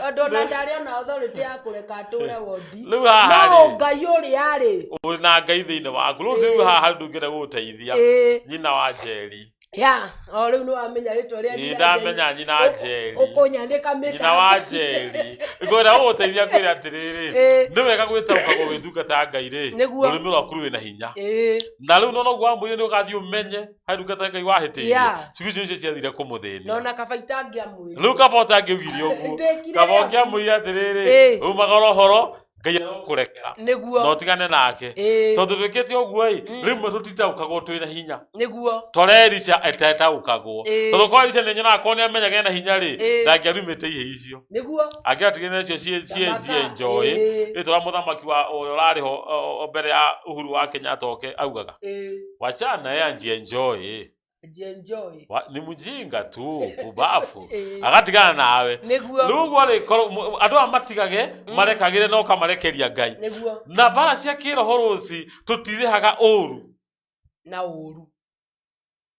Tondũ ona ndarĩ ona authority ya kũreka atũre wondi. Rĩu haha No rĩ. Ngai ũrĩa rĩ. Ũrĩ na Ngai thĩinĩ waku. Rĩu rĩu haha ndũngĩenda gũgũteithia. Ĩĩ. Nyina wa Njeri. Ya, o rĩu nĩ wamenya rĩtwa rĩa Ĩĩ, nyina ndamenya nyina wa Njeri. Ũkũnyanĩka mĩtambo. Nyina wa Njeri. Ngwenda gũgũteithia ngwĩre atĩrĩrĩ. Ĩĩ. Nĩ wega gwĩtaũkagwo wĩ ndungata ya Ngai rĩ. Nĩguo. Rũrĩmĩ rwaku rwĩna hinya. Ĩĩ. Na rĩu nona ũguo wamwĩrire nĩ ũgathiĩ ũmenye harĩ ndungata ya Ngai wahĩtĩirie. Yeah. Ciugo icio nĩcio ciathire kũmũthĩnia. Na ona kaba itangĩamwĩrire. Rĩu kaba ũtangĩaugire ũguo. Ndĩkire Kaba rĩo. ũngĩamwĩrire atĩrĩrĩ, Ĩĩ. umagara ũhoro, Ngai arokũrekera. Nĩguo. Na ũtigane nake. Ĩĩ. Tondũ twĩkĩte ũguo ĩ, rĩmwe tũtitaũkagwo twĩna hinya. Nĩguo. Tore Elisha etetaũkagwo. Ĩĩ. Tondũ korwo Elisha nĩnyonaga korwo nĩamenyaga ena hinya rĩ, Ĩĩ. ndangĩarumĩte ihĩ icio. Nĩguo. Angĩatigire nacio ciĩ Thamaka. cienjoy. Ĩĩ. Rĩtwa rĩa mũthamaki wa ũrĩa ũrarĩ ho mbere ya Uhuru wa Kenyatta oke augaga. Ĩĩ. Wachana yeye anjienjoy. Ajienjoy. Ni mjinga tu kubafu. Ĩĩ. Agatigana nawe. Nĩguo. Rĩu ũguo rĩ, korwo andũ aya matigage marekagĩre na ũkamarekeria Ngai. Nĩguo. Na mbara cia kĩroho rũci tũtirĩhaga ũru. Na ũru.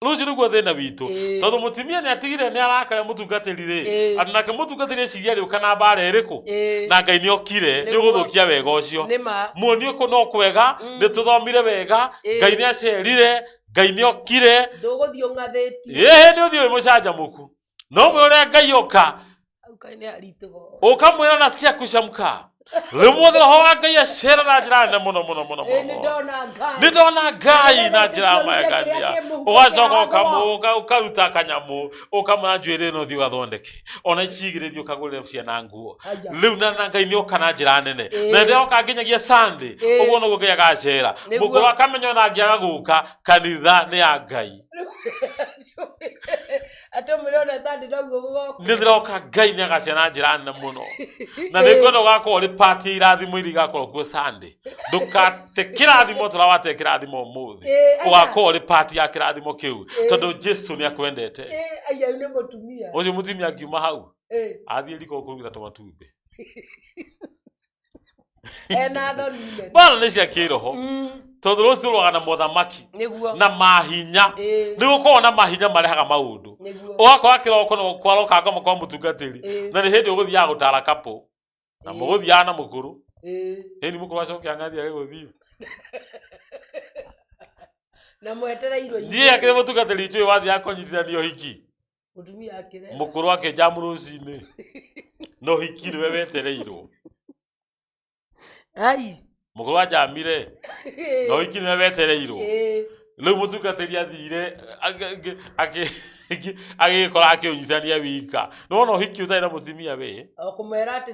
Rũciũ nĩguo thĩna witũ. Ĩĩ. Tondũ mũtumia nĩ atigire nĩ arakara mũtungatĩri rĩ. Ĩĩ. Atĩ nake mũtungatĩri eciria rĩũka na mbara ĩrĩkũ? Ĩĩ. Na Ngai nĩ okire, nĩ Nĩguo. ũgũthũkia wega ũcio. Nĩ ma. Muonie kũ no kwega, nĩ tũthomire wega, Ĩĩ. Ngai nĩ acerire, Ngai nĩ okire. Ndũgũthiĩ ũng'athĩtie. Ĩĩ nĩ ũthiĩ wĩ mũcanjamũku. No mwĩre ũrĩa Ngai oka, Hau kaĩ nĩ haritũ. ũkamwĩra nasikia kucamka. Rĩu mũthĩ roho wa Ngai acera na njĩra nene mũno mũno mũno Ĩĩ mũno. nĩ ndona Ngai. Nĩ ndona Ngai na njĩra ya Kĩrĩa magegania. kĩ mũhuko Ũgacoka kĩrathũa. ũkaruta kanyamũ, ũkamwĩra njuĩrĩ ĩno thiĩ ũgathondeke. Ona ici igĩrĩ thiĩ ũkagũrĩre ciana nguo. Aya. Rĩu na Ngai nĩ oka na njĩra nene. Ĩĩ. Na rĩrĩa oka nginyagia Sunday, Ĩĩ. ũguo noguo Ngai agacera. Nĩguo. Mũkũrũ akamenya ona angĩaga gũka, kanitha nĩ ya Ngai. Atĩ ũmwĩre ona Sunday noguo gũgoka. Nĩ ndĩroka Ngai nĩ agacera na njĩra nene mũno. Na nĩ ngwenda ũgakorwo ũrĩ part ya irathimo iria igakorwo kuo Sunday. Ndũkate kĩrathimo ta ũrĩa wate kĩrathimo ũmũthĩ. Ĩĩ, aya. Ũgakorwo ũrĩ part ya kĩrathimo kĩu. Tondũ Jesu nĩ akwendete. Ĩĩ, aya nĩ mũtumia. Ũcio mũtumia akiuma hau, Ĩĩ. athiĩ riko kũrugĩra tũmatumbĩ. Ena thoni nene. Mbara nĩ cia kĩroho. Tondũ rũciũ tũrũaga na mothamaki. Nĩguo. Na mahinya. Ĩĩ. Nĩ gũkoragwo na mahinya marehaga maũndũ. Nĩguo. Ũgakora kĩroko no kwaroka ngoma kwa mũtungatĩri. Ĩĩ. Na nĩ hĩndĩ ũgũthiaga gũtara kapũ. Na mũgũthiaga na mũkũrũ. Ĩni mũkũrũ acoke ang'athie age gũthiĩ. Na mwetereirwo. Niĩ akĩrĩ mũtungatĩri njũĩ wathiaga kũnyitithania ũhiki. Mũtumia akĩrera. Mũkũrũ akĩnjamu rũcinĩ. Na ũhiki nĩwe wetereirwo. Ai. Mũkũrũ anjamire. Na ũhiki nĩwe wetereirwo. Rĩu mũtungatĩri athire agĩkora akĩũnyitithania wika. Nĩwona ũhiki ũtarĩ na mũtumia wĩ? O kũmwĩra atĩ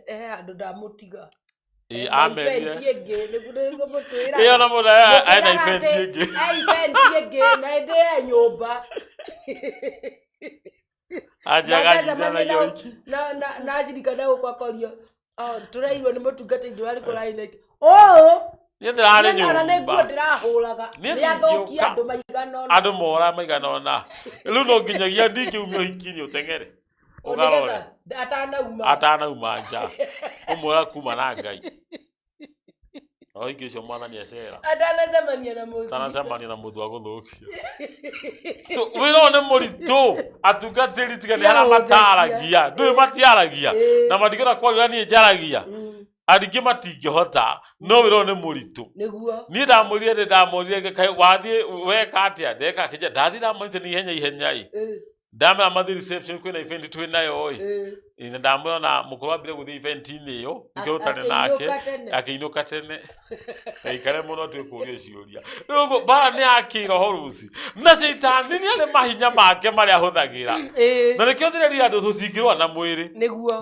he handũ ndamũtiga. Ĩ, Na amerire. event ĩngĩ, nĩguo mũtwĩraga. Ĩ, ona mũndũ ena Mũtwĩraga event atĩ ĩngĩ. he event ĩngĩ na ĩndĩ he nyũmba. Anjia Na akanyitithanagia ngacemania ũhiki. na acirika na gũkũ akorio, "Oh, tũrairwo nĩ mũtungatĩri ũrarĩ kũrainĩ." Ũũ! Niĩ ndĩrarĩ Niĩ ona nĩ nguo nyũmba. ndĩrahũraga. Niĩ Nĩ athũkia ndingĩũka. andũ maigana ũna. Andũ mora maigana ũna. Rĩu no nginyagia ndingĩumia ũhiki-inĩ ũteng'ere. O Ũkarore. nĩgetha atanauma. Atanauma nja. Ũmwĩra kuma na Ngai. Ũhiki ũcio mwathani acera. Atanacemania na mũcirika. Atanacemania na mũndũ wa gũthũkia. So wĩra ũyũ nĩ mũritũ. Atungatĩri tiga nĩ harĩa mataragia. Ndũĩ matiaragia. Na matingĩhota kwaria ũrĩa niĩ njaragia. Aringĩ matingĩhota. No wĩra ũyũ nĩ mũritũ. Nĩguo. Niĩ ndamũrire ndĩ ndamũrire kaĩ wathiĩ weka atĩa ndeka akĩnjĩra ndathiĩ ndamũrite nĩ ihenya ihenya ĩ. Ndamera mathiĩ reception kwĩna event twĩ nayo ĩ. Ĩ, na ndamwĩra ona mũkũrũ ambire gũthiĩ event-inĩ ĩyo nĩkĩo ũtarĩ nake Akĩinũka tene. Akĩinũka tene ndaikare mũno tuĩ kũrio ciũria. Rĩu ũguo mbara nĩ ya kĩroho rũci na caitani nĩ arĩ mahinya make marĩa ahũthagĩra. Na nĩkĩo ndĩrerire andũ tũtingĩrũa na mwĩrĩ.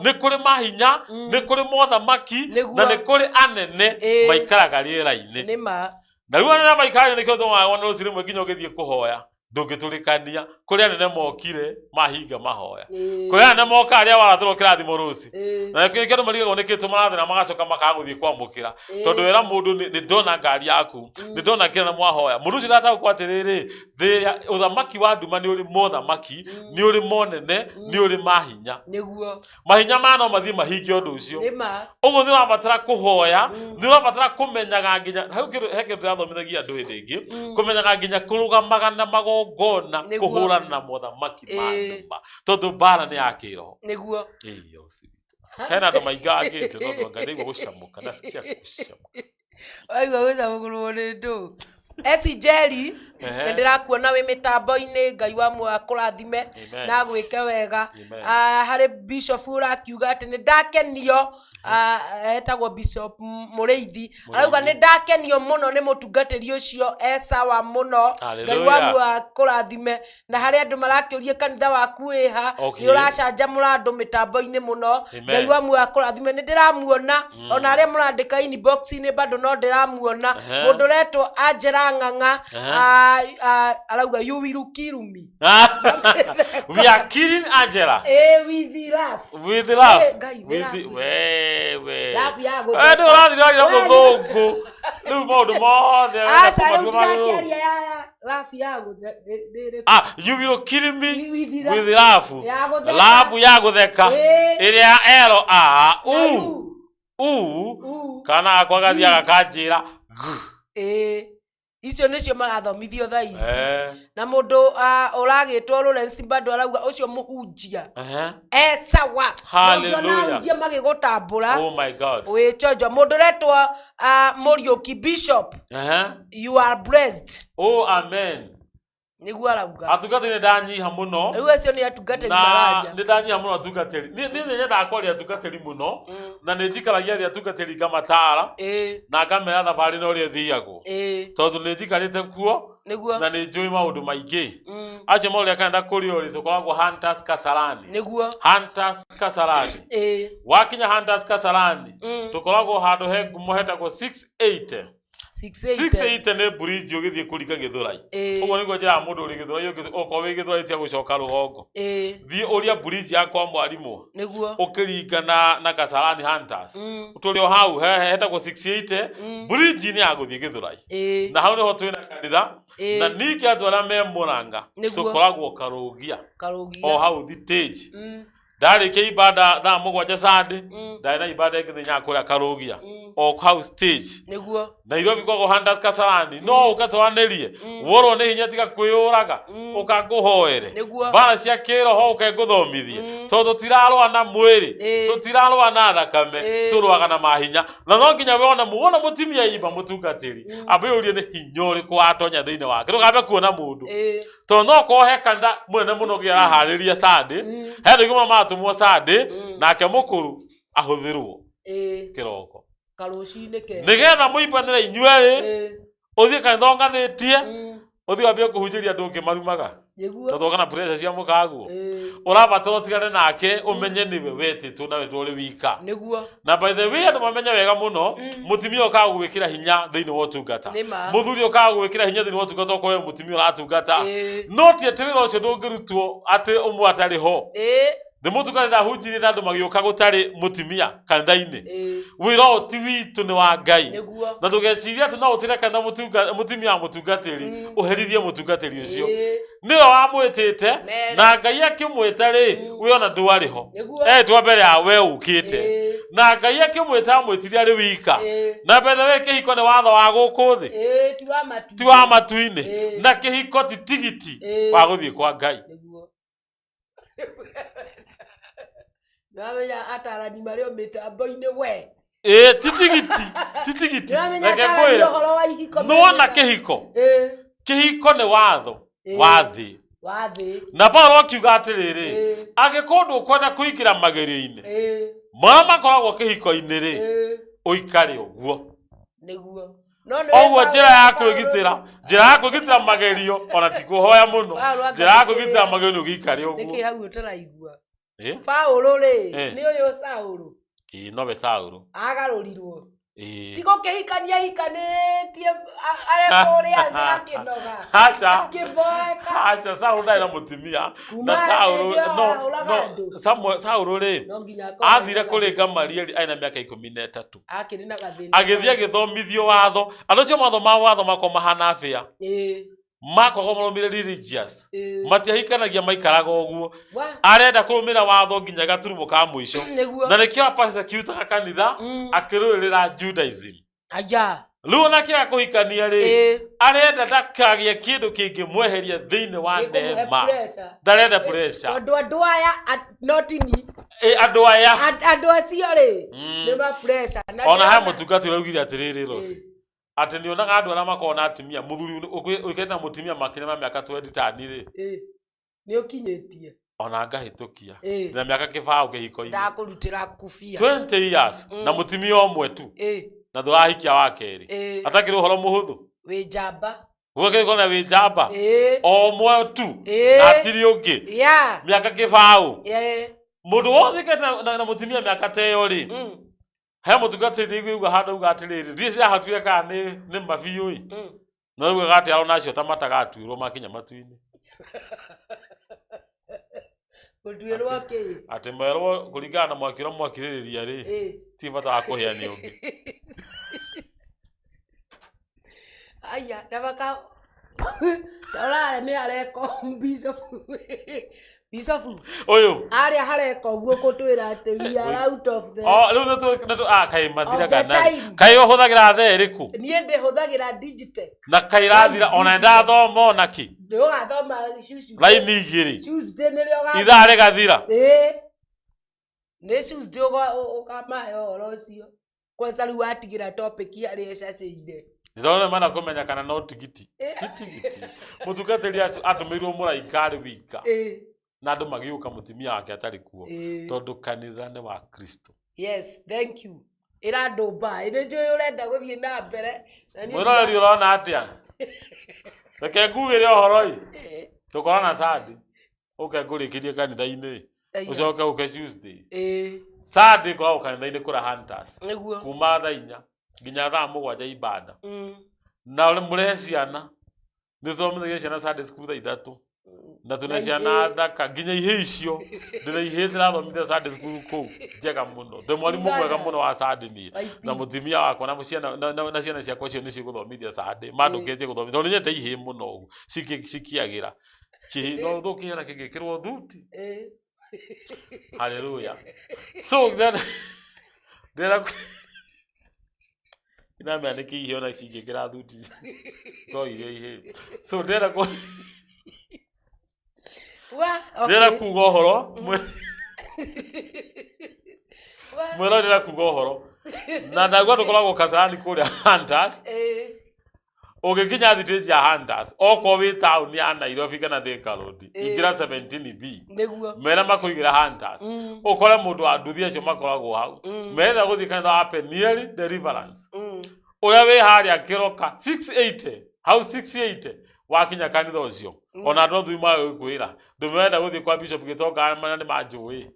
Nĩ kũrĩ mahinya, nĩ kũrĩ mothamaki, na nĩ kũrĩ anene maikaraga rĩera-inĩ. Nĩ ma. Na rĩu anene maikaraga nĩkĩo tũmaga wona rũci rĩmwe nginya ũgĩthiĩ kũhoya ndũngĩtũrĩkania. Kũrĩ anene mokire mahinga mahoya. Kũrĩ anene moka arĩa warathĩrwo kĩrathimo rũci. Na nĩkĩo andũ marigagwo nĩkĩ tũmarathĩra magacoka makaga gũthiĩ kwamũkĩra. Tondũ wera mũndũ nĩ ndona ngari yaku, nĩ ndona kĩrĩa na mwahoya. Mũndũ ũcio ndataũkwo atĩrĩrĩ, thĩ ya ũthamaki wa nduma nĩ ũrĩ mothamaki, nĩ ũrĩ monene, nĩ ũrĩ mahinya. Mahinya maya no mathiĩ mahinge ũndũ ũcio. Nĩ ma. Ũguo nĩ ũrabatara kũhoya, nĩ ũrabatara kũmenyaga nginya hau kĩndũ he kĩndũ ndĩrathomithagia andũ hĩndĩ ĩngĩ, kũmenyaga nginya kũrũgamaga na magongona, kũhũrana na mothamaki ma nduma, tondũ mbara nĩ ya kĩroho. Ĩĩ, ũcio witũ. Hena andũ maingangĩte tondũ anga ndaigua gũcamũka, nasikia gũcamũka. Waigua gũcamũkũrwo nĩ ndũ. Eci Jerry, nĩ ndĩrakuona wĩ mĩtambo-inĩ, Ngai wa muoyo akũrathime Amen. na agwĩke wega. Amen. Ah, harĩ bishop ũrakiuga atĩ nĩ ndakenio, ah, etagwo Bishop Mũrĩithi, arauga nĩ ndakenio mũno nĩ mũtungatĩri ũcio, e sawa mũno. Ngai wa Hallelujah. muoyo akũrathime. Na harĩ andũ marakĩũria kanitha waku wĩha, nĩ ũracanjamũra andũ mĩtambo-inĩ mũno. Amen. Ngai wa muoyo akũrathime. Nĩ ndĩramuona ona arĩa mũrandĩka inbox-inĩ bado no ndĩramuona. Mũndũ ũretwo Angela Ng'ang'a, arauga you will kill me. We are killing Angela. With love. With love. Ngai, nĩ With love. wewe. Love ya Eh, gũtheka. ndĩ ũrathiĩ ũraria We, nĩ- mũthũngũ. Rĩu maũndũ mothe ũrenda Aca, rĩu kũmatua marĩ- ndĩrakĩaria ya love ya gũthe- nĩ- Ah, you will kill me With love. with love. Ya gũtheka. Love ya gũtheka. Ĩrĩa L A Na U U. U U. kana gakwa gathiaga kanjĩra G. Icio nĩcio marathomithio thaa ici. Na mũndũ ũragĩtwo Lawrence bado arauga ũcio mũhunjia e sawa. Hallelujah. Ũngĩona ahunjia magĩgũtambũra Oh my God. wĩchonjo. Mũndũ ũretwo Mũriũki Bishop, you are blessed. Oh, amen. Nĩguo arauga. Atungatĩri nĩ ndanyiha mũno. Rĩu acio nĩ atungatĩri Na mararia. nĩ ndanyiha mũno atungatĩri. Niĩ nĩ nyendaga kwaria atungatĩri mũno na nĩ njikaragia thĩ atungatĩri ngamatara na ngamera thabarĩ na ũrĩa ĩthiagwo. Tondũ nĩ njikarĩte kuo na nĩ njũĩ maũndũ maingĩ. Acio maũrĩa kanitha kũrĩa ũrĩ tũkoragwo Hunters Kasarani. Hunters Kasarani. Wakinya Hunters Kasarani tũkoragwo handũ he ngumo hetagwo 680. 680. 680 nĩ bridge ũgĩthiĩ kũringa Gĩthũrai. Ũguo nĩguo njĩraga mũndũ ũrĩ Gĩthũrai okorwo wĩ Gĩthũrai tia gũcoka rũgongo. Thiĩ ũria bridge ya kwa mwarimũ. Ũkĩringa na Kasarani Hunters. Tũrĩ o hau hetagwo 680 bridge nĩ ya gũthiĩ Gĩthũrai. Na hau nĩho twĩna kanitha. Na ningĩ andũ arĩa me Mũrang'a tũkoragwo Karũgia. O hau thitĩnji. Ndarĩkia ibada thaa 7 Sunday, ndarĩ na ibada ĩngĩ thĩinĩ kũrĩa Karũgia. O hau stage. Nĩguo. Nairobi kwa Handas Kasarani no ũke twaranĩrie. Worwo nĩ hinya tiga kwĩyũraga, ũka ngũhoere. Nĩguo. Mbara cia kĩroho ũke ngũthomithie, tondũ tũtirarũa na mwĩrĩ, tũtirarũa na thakame, tũrũaga na mahinya. Na no nginya wona wona mũtumia imba mũtungatĩri, ambe ũrie nĩ hinya ũrĩkũ watonya thĩinĩ wake. Ndũkambe kuona mũndũ, tondũ no korwo he kanitha mũnene mũno ũngĩ araharĩria Sunday, he andũ aingĩ mũno maratũmwo Sunday, nake mũkũrũ ahũthĩrwo kĩroko Karũcinĩ ke nĩgetha mũimbanĩre inyuerĩ, ũthiĩ kanitha ũng'athĩtie, ũthiĩ wambie kũhunjĩria andũ ũkĩmarumaga, tondũ woka na pressure cia mũkaguo. Ũrabatara ũtigane nake, ũmenye nĩwe wetĩtwo na wetwo ũrĩ wika. Na by the way, andũ mamenye wega mũno, mũtumia ũkaga gwĩkĩra hinya thĩinĩ wa ũtungata, Nĩ ma. mũthuri ũkaga gwĩkĩra hinya thĩinĩ wa ũtungata, ũkorwo we mũtumia ũratungata, no ti atĩ wĩra ũcio ndũngĩrutwo atĩ ũmwe atarĩ ho. Nĩ mũtungatĩri ahunjirie na andũ magĩũka gũtarĩ mũtumia kanitha-inĩ. Wĩra ũyũ ti witũ, nĩ wa Ngai. Na ndũgecirie atĩ no ũtĩre kanitha mũtumia wa mũtungatĩri, ũherithie mũtungatĩri ũcio. Nĩwe wamwĩtĩte. Mere. Na Ngai akĩmwĩta rĩ, we ona ndwarĩ ho. Etwo mbere ya we ũkĩte. Na Ngai akĩmwĩta amwĩtire arĩ wika. Na mbere we kĩhiko nĩ watho wa gũkũ thĩ, Ti wa matu. Ti wa matu-inĩ. Na kĩhiko ti tigiti wa gũthiĩ kwa Ngai. Nĩwamenya atarani marĩ o mĩtambo-inĩ we. Ĩĩ, ti tigiti, ti tigiti. Nĩwamenya Reke atarani ngwĩre. ũhoro wa ihiko. Nĩwona kĩhiko, kĩhiko nĩ watho wa thĩ. Wa thĩ. Na Paulo akiuga atĩrĩrĩ, angĩkorwo ndũkwenda kũingĩra magerio-inĩ marĩa makoragwo kĩhiko-inĩ rĩ, ũikare ũguo. Nĩguo. No nĩ Ũguo Paũlũ- njĩra ya kwĩgitĩra, njĩra ya kwĩgitĩra magerio, ona ti kũhoya mũno, Paũlũ anga njĩra ya nĩkĩ- kwĩgitĩra magerio nĩ ũgĩikare Nĩkĩ ũguo. hau ũtaraigua? Ĩ? Paũlũ rĩ, nĩ ũyũ Saũlũ Ĩ, nowe Saũlũ. Agarũrirwo. Ĩ. Ti gũkĩhikania hikanĩtie arĩ kũrĩa thĩ akĩnoga, Aca. akĩboeka. Aca, Saũlũ ndarĩ na mũtumia. Kuma Na Saũlũ hĩndĩ ĩyo no ahũraga no andũ. Saũlũ rĩ, No nginya akorwo athire arĩ na kũrĩ Gamalieli arĩ na mĩaka 13. Akĩrĩ na gathĩna. Agĩthiĩ agĩthomithio watho. Andũ acio matho ma watho makoragwo mahana bĩa, makoragwo marũmĩrĩre religious. Matiahikanagia, maikaraga ũguo. Arenda kũrũmĩrĩra watho nginya gaturumo ka mũico. Na nĩkĩo apersecutaga kanitha, akĩrũĩrĩra Judaism. Aya. Rĩu ona kĩaga kũhikania rĩ, arenda ndakagĩe kĩndũ kĩngĩmweheria thĩinĩ wa Gĩkũmũhe neema. pressure. Ndarenda pressure. Tondũ andũ aya no tini. Ĩ, andũ aya. Andũ acio rĩ, nĩ ma pressure. Na Ona he ndĩrona- mũtungati ũraugire atĩrĩrĩ, Rose, atĩ nĩ onaga andũ arĩa makoragwo na atumia, mũthuri ũikarĩte na mũtumia makĩria ma mĩaka 20 tani rĩ, Nĩ ũkinyĩtie. Ona ngahĩtũkia na mĩaka 20 kĩhiko-inĩ. Ndakũrutĩra kubia. 20 years na mũtumia ũmwe tu, na ndũrahikia wa kerĩ, atakĩrĩ ũhoro mũhũthũ. Wĩ njamba. Gũgakĩkorwo na wĩ njamba. O ũmwe tu, na hatirĩ ũngĩ, mĩaka 20. Mũndũ wothe ũikarĩte na mũtumia mĩaka ta ĩyo rĩ, he mũtungatĩri igua handũ auga atĩrĩrĩ, ndiĩ cirahotire kana nĩ ma biũ ĩ, no augaga atĩ arona acio ta matagatuĩrwo makinya matu-inĩ. Gũtuĩrwo kĩ? Atĩ merwo kũringana na mwaki ũrĩa mwakirĩrĩria rĩ, ti bata wa kũhĩa nĩ ũngĩ. Aya, na maka tarare nĩ areka bishop, bishop. Ũyũ. Arĩa hareka ũguo kũtwĩra atĩ we are out of the O rĩu nĩ ah, kaĩ mathiraga of the na time. Kaĩ ũhũthagĩra thaa ĩrĩkũ? Niĩ ndĩhũthagĩra Digitech. Na kaĩ irathira ona ndathoma ona kĩ? Nĩ ũgathoma Tuesday. Raini igĩrĩ. Tuesday nĩrĩo ũgathoma. Ithaa rĩgathira. Ĩĩ, nĩ Tuesday ũkamahe ũhoro ũcio. Kwanza rĩu watigĩra topic harĩa ĩcacĩire. Nĩ tondũ nĩ kũmenya kana no tigiti. Ti tigiti. Mũtungatĩri atũmĩirwo mũraika arĩ wika, na andũ magĩũka mũtumia wake atarĩ kuo, tondũ kanitha nĩ wa Kristo. Yes, thank you. Ĩra andũ mbaĩ, nĩ njũĩ ũrenda gũthiĩ na mbere na niĩ. Mwĩroreri, ũrona atĩa? Reke ngugĩre ũhoro ĩ. Tũkorana Sunday, ũke ngũrĩkĩrie kanitha-inĩ. Aya. Ũcoke ũke Tuesday. Sunday ngoragwo kanitha-inĩ kũra Hunters, kuma thaa 4 nginya thaa 7 ibada. Na mũrehe ciana, nĩ tũthomithagia ciana Sunday school thaa 3, na twĩna ciana thaka nginya ihĩ icio ndĩna ihĩ ndĩrathomithia Sunday school kũu njega mũno. Ndĩ mwarimũ mwega Cigana? mũno wa Sunday niĩ. IP. Na mũtumia wakwa na ciana ciakwa cio nĩcio gũthomithia Sunday, mandũkĩtie gũthomithia tondũ nĩ nyendete ihĩ mũno ũguo cikiagĩra kĩhĩ no thũkĩhera kĩngĩkĩrwo thuti. Haleluya. So then ndĩrenda Ndamenya nĩ kĩ ihĩ ona cingĩkĩra thuti no iria ihĩ. So ndĩrenda ku Wa, okay. ndĩrenda kuga ũhoro Wa, mwĩra ndĩrenda kuga ũhoro na ndagua tũkoragwo Kasarani kũrĩa Hunters. Ũngĩkinya thitĩnji ya Hunters, okorwo wĩ taũni ya Nairobi kana Thika Road, ingĩra 17B, Nĩguo. Mera makũigĩra Hunters, ũkore mũndũ wa nduthi acio makoragwo hau merenda gũthiĩ kanitha wa Peniel Deliverance ũrĩa wĩ harĩa Kĩroka 680 hau 680. Wakinya kanitha ũcio, ona andũ athuri magĩkwĩra ndũmerenda gũthiĩ kwa Bishop Gĩtonga marĩa nĩ manjũĩ.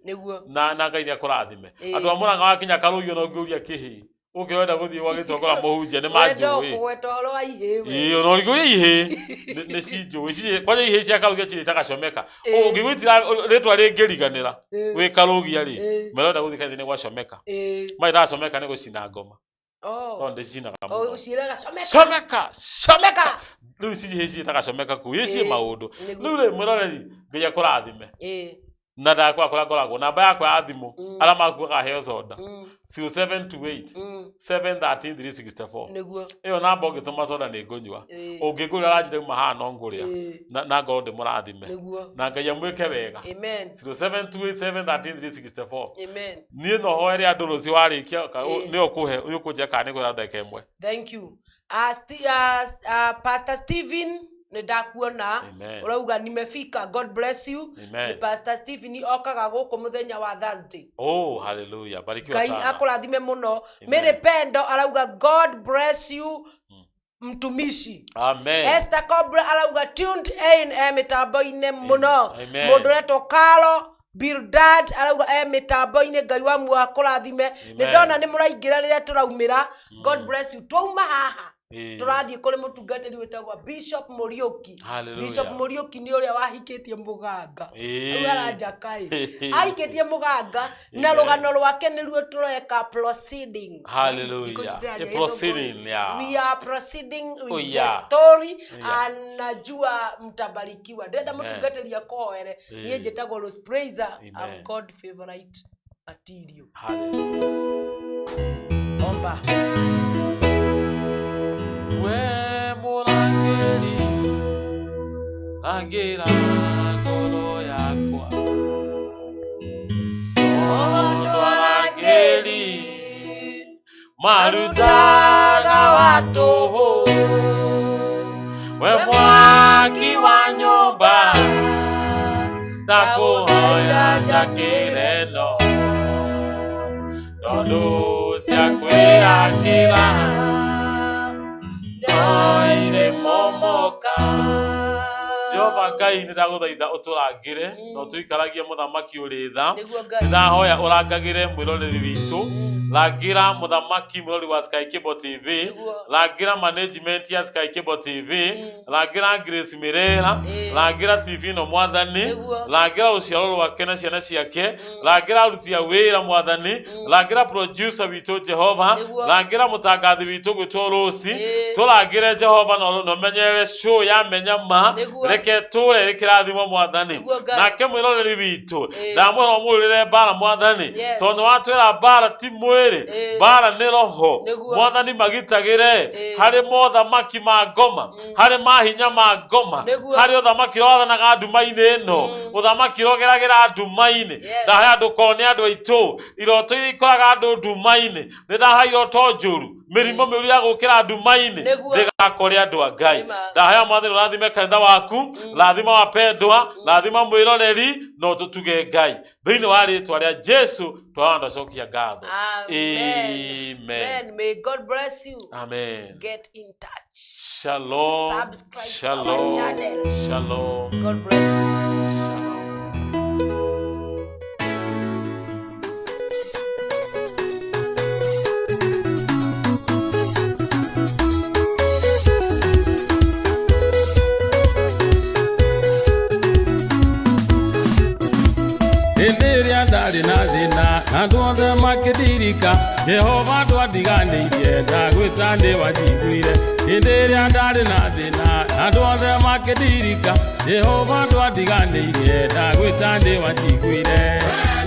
Na Ngai nĩ akũrathime. Andũ a Mũrang'a, wakinya Karũiyũ na ũngĩũria kĩhĩ ũkĩrenda gũthiĩ gwa Gĩtongora mũhunjia nĩ Wenda manjũĩ. kũgweta ũhoro wa ihĩ we. Ĩĩ, ona ũngĩũria ihĩ nĩ cinjũĩ. Kwanja ihĩ cia Karũgia cirĩtaga Comeka. Ũngĩgwĩtira rĩtwa rĩngĩriganĩra wĩ Karũgia rĩ, merenda gũthiĩ kanitha-inĩ gwa Comeka. Marĩtaga Comeka nĩ gũcina ngoma. Oh. Tondũ ndĩcinaga Oh, mũno. ũciĩraga comeka. Comeka, Comeka. Rĩu ihĩ ciĩtaga Comeka kũu ĩ ciĩ maũndũ. Nĩguo. Rĩu rĩ, mwĩroreri, Ngai akũrathime. Na ndakwa kũrĩa ngoragwo, namba yakwa ya thimũ, arĩa makuaga heo soda, 0728 713 364. Ĩyo namba ũngĩtũma soda nĩ ngũnyua. Ũngĩngũrĩra ranji rauma haha no ngũrĩa. Na ngorwo ndĩmũrathime. Na Ngai amwĩke wega. Amen. 0728 713 364. Amen. Niĩ no hoere andũ rũciũ warĩkia nĩ ũkũhe ũyũ kũnjia kana nĩ kwĩra ndagĩka ĩmwe. Thank you. Pastor Stephen, nĩ ndakuona. Amen. Ũrauga nimefika, God bless you. Amen. Nĩ Pastor Stephen okaga gũkũ mũthenya wa Thursday. Oh, hallelujah, barikiwa Ngai sana. akũrathime mũno. Mary Pendo arauga God bless you, mtumishi. Amen. Esther Cobra arauga tuned in, e mĩtambo-inĩ mũno. Amen. Mũndũ ũretwo Carlo Bildad arauga e mĩtambo-inĩ, Ngai wa muoyo akũrathime. Nĩ ndona nĩ mũraingĩra rĩrĩa tũraumĩra. God bless you. Twauma haha, tũrathiĩ kũrĩ mũtungatĩri wĩtagwo Bishop Mũriũki. Hallelujah. Bishop Mũriũki nĩ ũrĩa wahikĩtie mũganga. Rĩu aranjaka ĩ, ahikĩtie mũganga na rũgano rwake nĩruo tũreka proceeding. Hallelujah. Thikũ ici ndĩraria A proceeding, yeah. We are proceeding with Oh, the story. Anajua mtabarikiwa. Ndĩrenda mũtungatĩri akũhoere. Niĩ njĩtagwo Rose Praiser. I'm Amen. God favorite material. Hallelujah. Omba. We mũrangĩri, rangĩra ngoro yakwa, tondũ arangĩri marutaga wa tũhũ. We mwaki wa nyũmba, ndakũhoya njakĩre no tondũ cia kwĩyakĩra no irĩ momoka. Jehova Ngai, nĩ ndagũthaitha ũtũrangĩre na ũtũikaragie mũthamaki ũrĩ tha. Nĩguo Ngai. Nĩ ndahoya ũrangagĩre mwĩroreri witũ, rangĩra mũthamaki mwĩroreri wa Sky Cable TV, rangĩra management ya Sky Cable TV, rangĩra Grace Mirera, rangĩra TV ĩno mwathani, rangĩra rũciaro rwake na ciana ciake, rangĩra aruti a wĩra mwathani, rangĩra producer witũ Jehova, rangĩra mũtangathi witũ gwĩtwo Rose, tũrangĩre Jehova na ũmenyerere show ya Menya Ma. Reke tũre kĩrathimo mwathani. Nĩguo Ngai. Nake mwĩroreri witũ ndamwĩra ũmũrĩre mbara mwathani, tondũ nĩwatwĩra mbara ti mwĩrĩ, mbara nĩ roho. Mwathani, magitagĩre harĩ mothamaki ma ngoma, harĩ mahinya ma ngoma, harĩ ũthamaki ũrĩa wathanaga nduma-inĩ ĩno, ũthamaki ũrĩa ũgeragĩra nduma-inĩ. Ndahe andũ kone andũ aitũ iroto iria ikoraga andũ nduma-inĩ, nĩ ndaha iroto njũru, mĩrimũ mĩũru ya gũkĩra nduma-inĩ ndĩgakore andũ a Ngai. Nĩma. Ndahoya mwathani ũrathime kanitha waku, rathima wapendwa, rathima mwĩroreri na ũtũtuge Ngai thĩinĩ wa rĩtwa rĩa Jesu twahoya ndacokia ngatho. Amen. Amen. Amen. May God bless you. Amen. Get in touch. Shalom. Subscribe to Shalom. our channel. Shalom. God bless you. Shalom. Hĩndĩ ĩrĩa ndarĩ na thĩna na andũ othe makĩndirika, Jehova ndwandiganĩirie, ndagwĩta ndĩ wanjiguire. Hĩndĩ ĩrĩa ndarĩ na thĩna na andũ othe makĩndirika, Jehova ndwandiganĩirie, ndagwĩta ndĩ wanjiguire.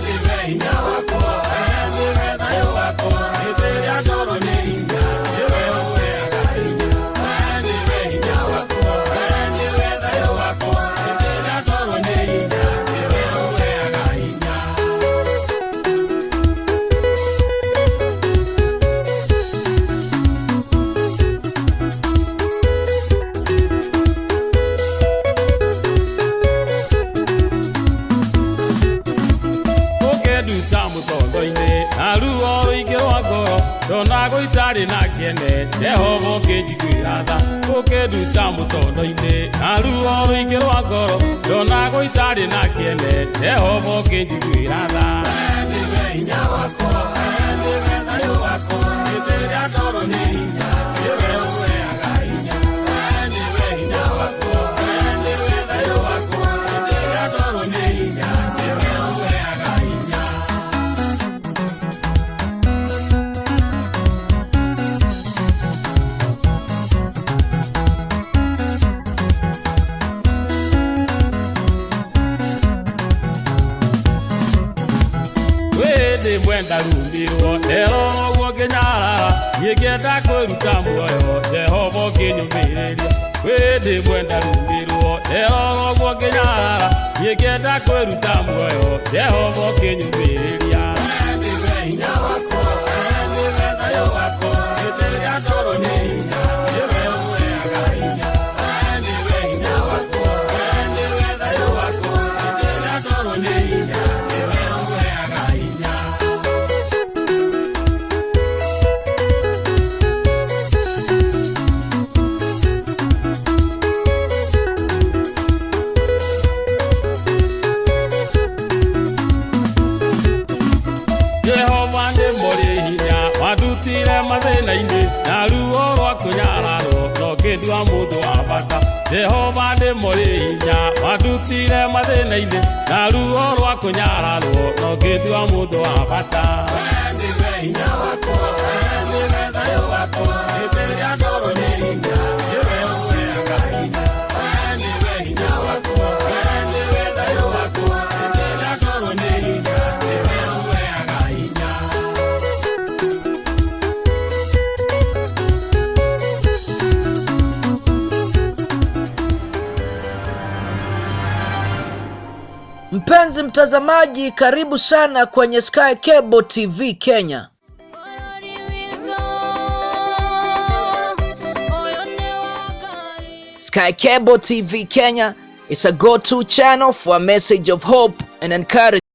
Nĩwe hinya wakwa, nĩwe thayũ wakwa, hĩndĩ ĩrĩa ndorwo nĩ hinya, nĩwe. kĩene Jehova ũkĩnjiguĩra tha ũkĩnduta mũtondo-inĩ na ruo rũingĩ rwa ngoro ndonagwo itarĩ na kĩene Jehova ũkĩnjiguĩra tha. Nĩwe hinya wakwa, nĩwe thayũ wakwa, hĩndĩ ĩrĩa ngorwo nĩ hinya, nĩwe ũheaga hinya. Nĩwe hinya wakwa, nĩwe thayũ wakwa, hĩndĩ ĩrĩa ngorwo nĩ hinya, nĩwe ũheaga hinya. Wĩndĩ mwenda rumirwo nderora ũguo ngĩnyarara niĩ ngĩenda kwĩruta muoyo Jehova ũkĩnyũmĩrĩria. Wĩndĩ mwenda rumirwo nderora ũguo ngĩnyarara niĩ ngĩenda kwĩruta muoyo Jehova ũkĩnyũmĩrĩria. Nĩwe hinya wakwa, nĩwe thayũ wakwa, hĩndĩ ĩrĩa ngorwo nĩ hinya, nĩwe ũheaga hinya. Nĩwe hinya wakwa, nĩwe thayũ wakwa, hĩndĩ ĩrĩa ngorwo nĩ hinya, nĩwe ũheaga hinya. Jehova nĩ mũrĩ hinya wandutire mathĩna-inĩ na ruo rwa kũnyararwo no ngĩndua mũndũ wa bata. Jehova nĩ mũrĩ hinya wandutire mathĩna-inĩ na ruo rwa kũnyararwo no ngĩndua mũndũ wa bata. Nĩwe hinya wakwa, nĩwe thayũ wakwa, hĩndĩ ĩrĩa ngorwo nĩ hinya, nĩwe ũheaga hinya. Nĩwe hinya wakwa, nĩwe thayũ wakwa, hĩndĩ ĩrĩa ngorwo nĩ hinya, nĩwe ũheaga hinya. Mpenzi mtazamaji, karibu sana kwenye Sky Cable TV Kenya. Bũrũri witũ ũyũ nĩ wa Ngai. Sky Cable TV Kenya is a go-to channel for a message of hope and encouragement.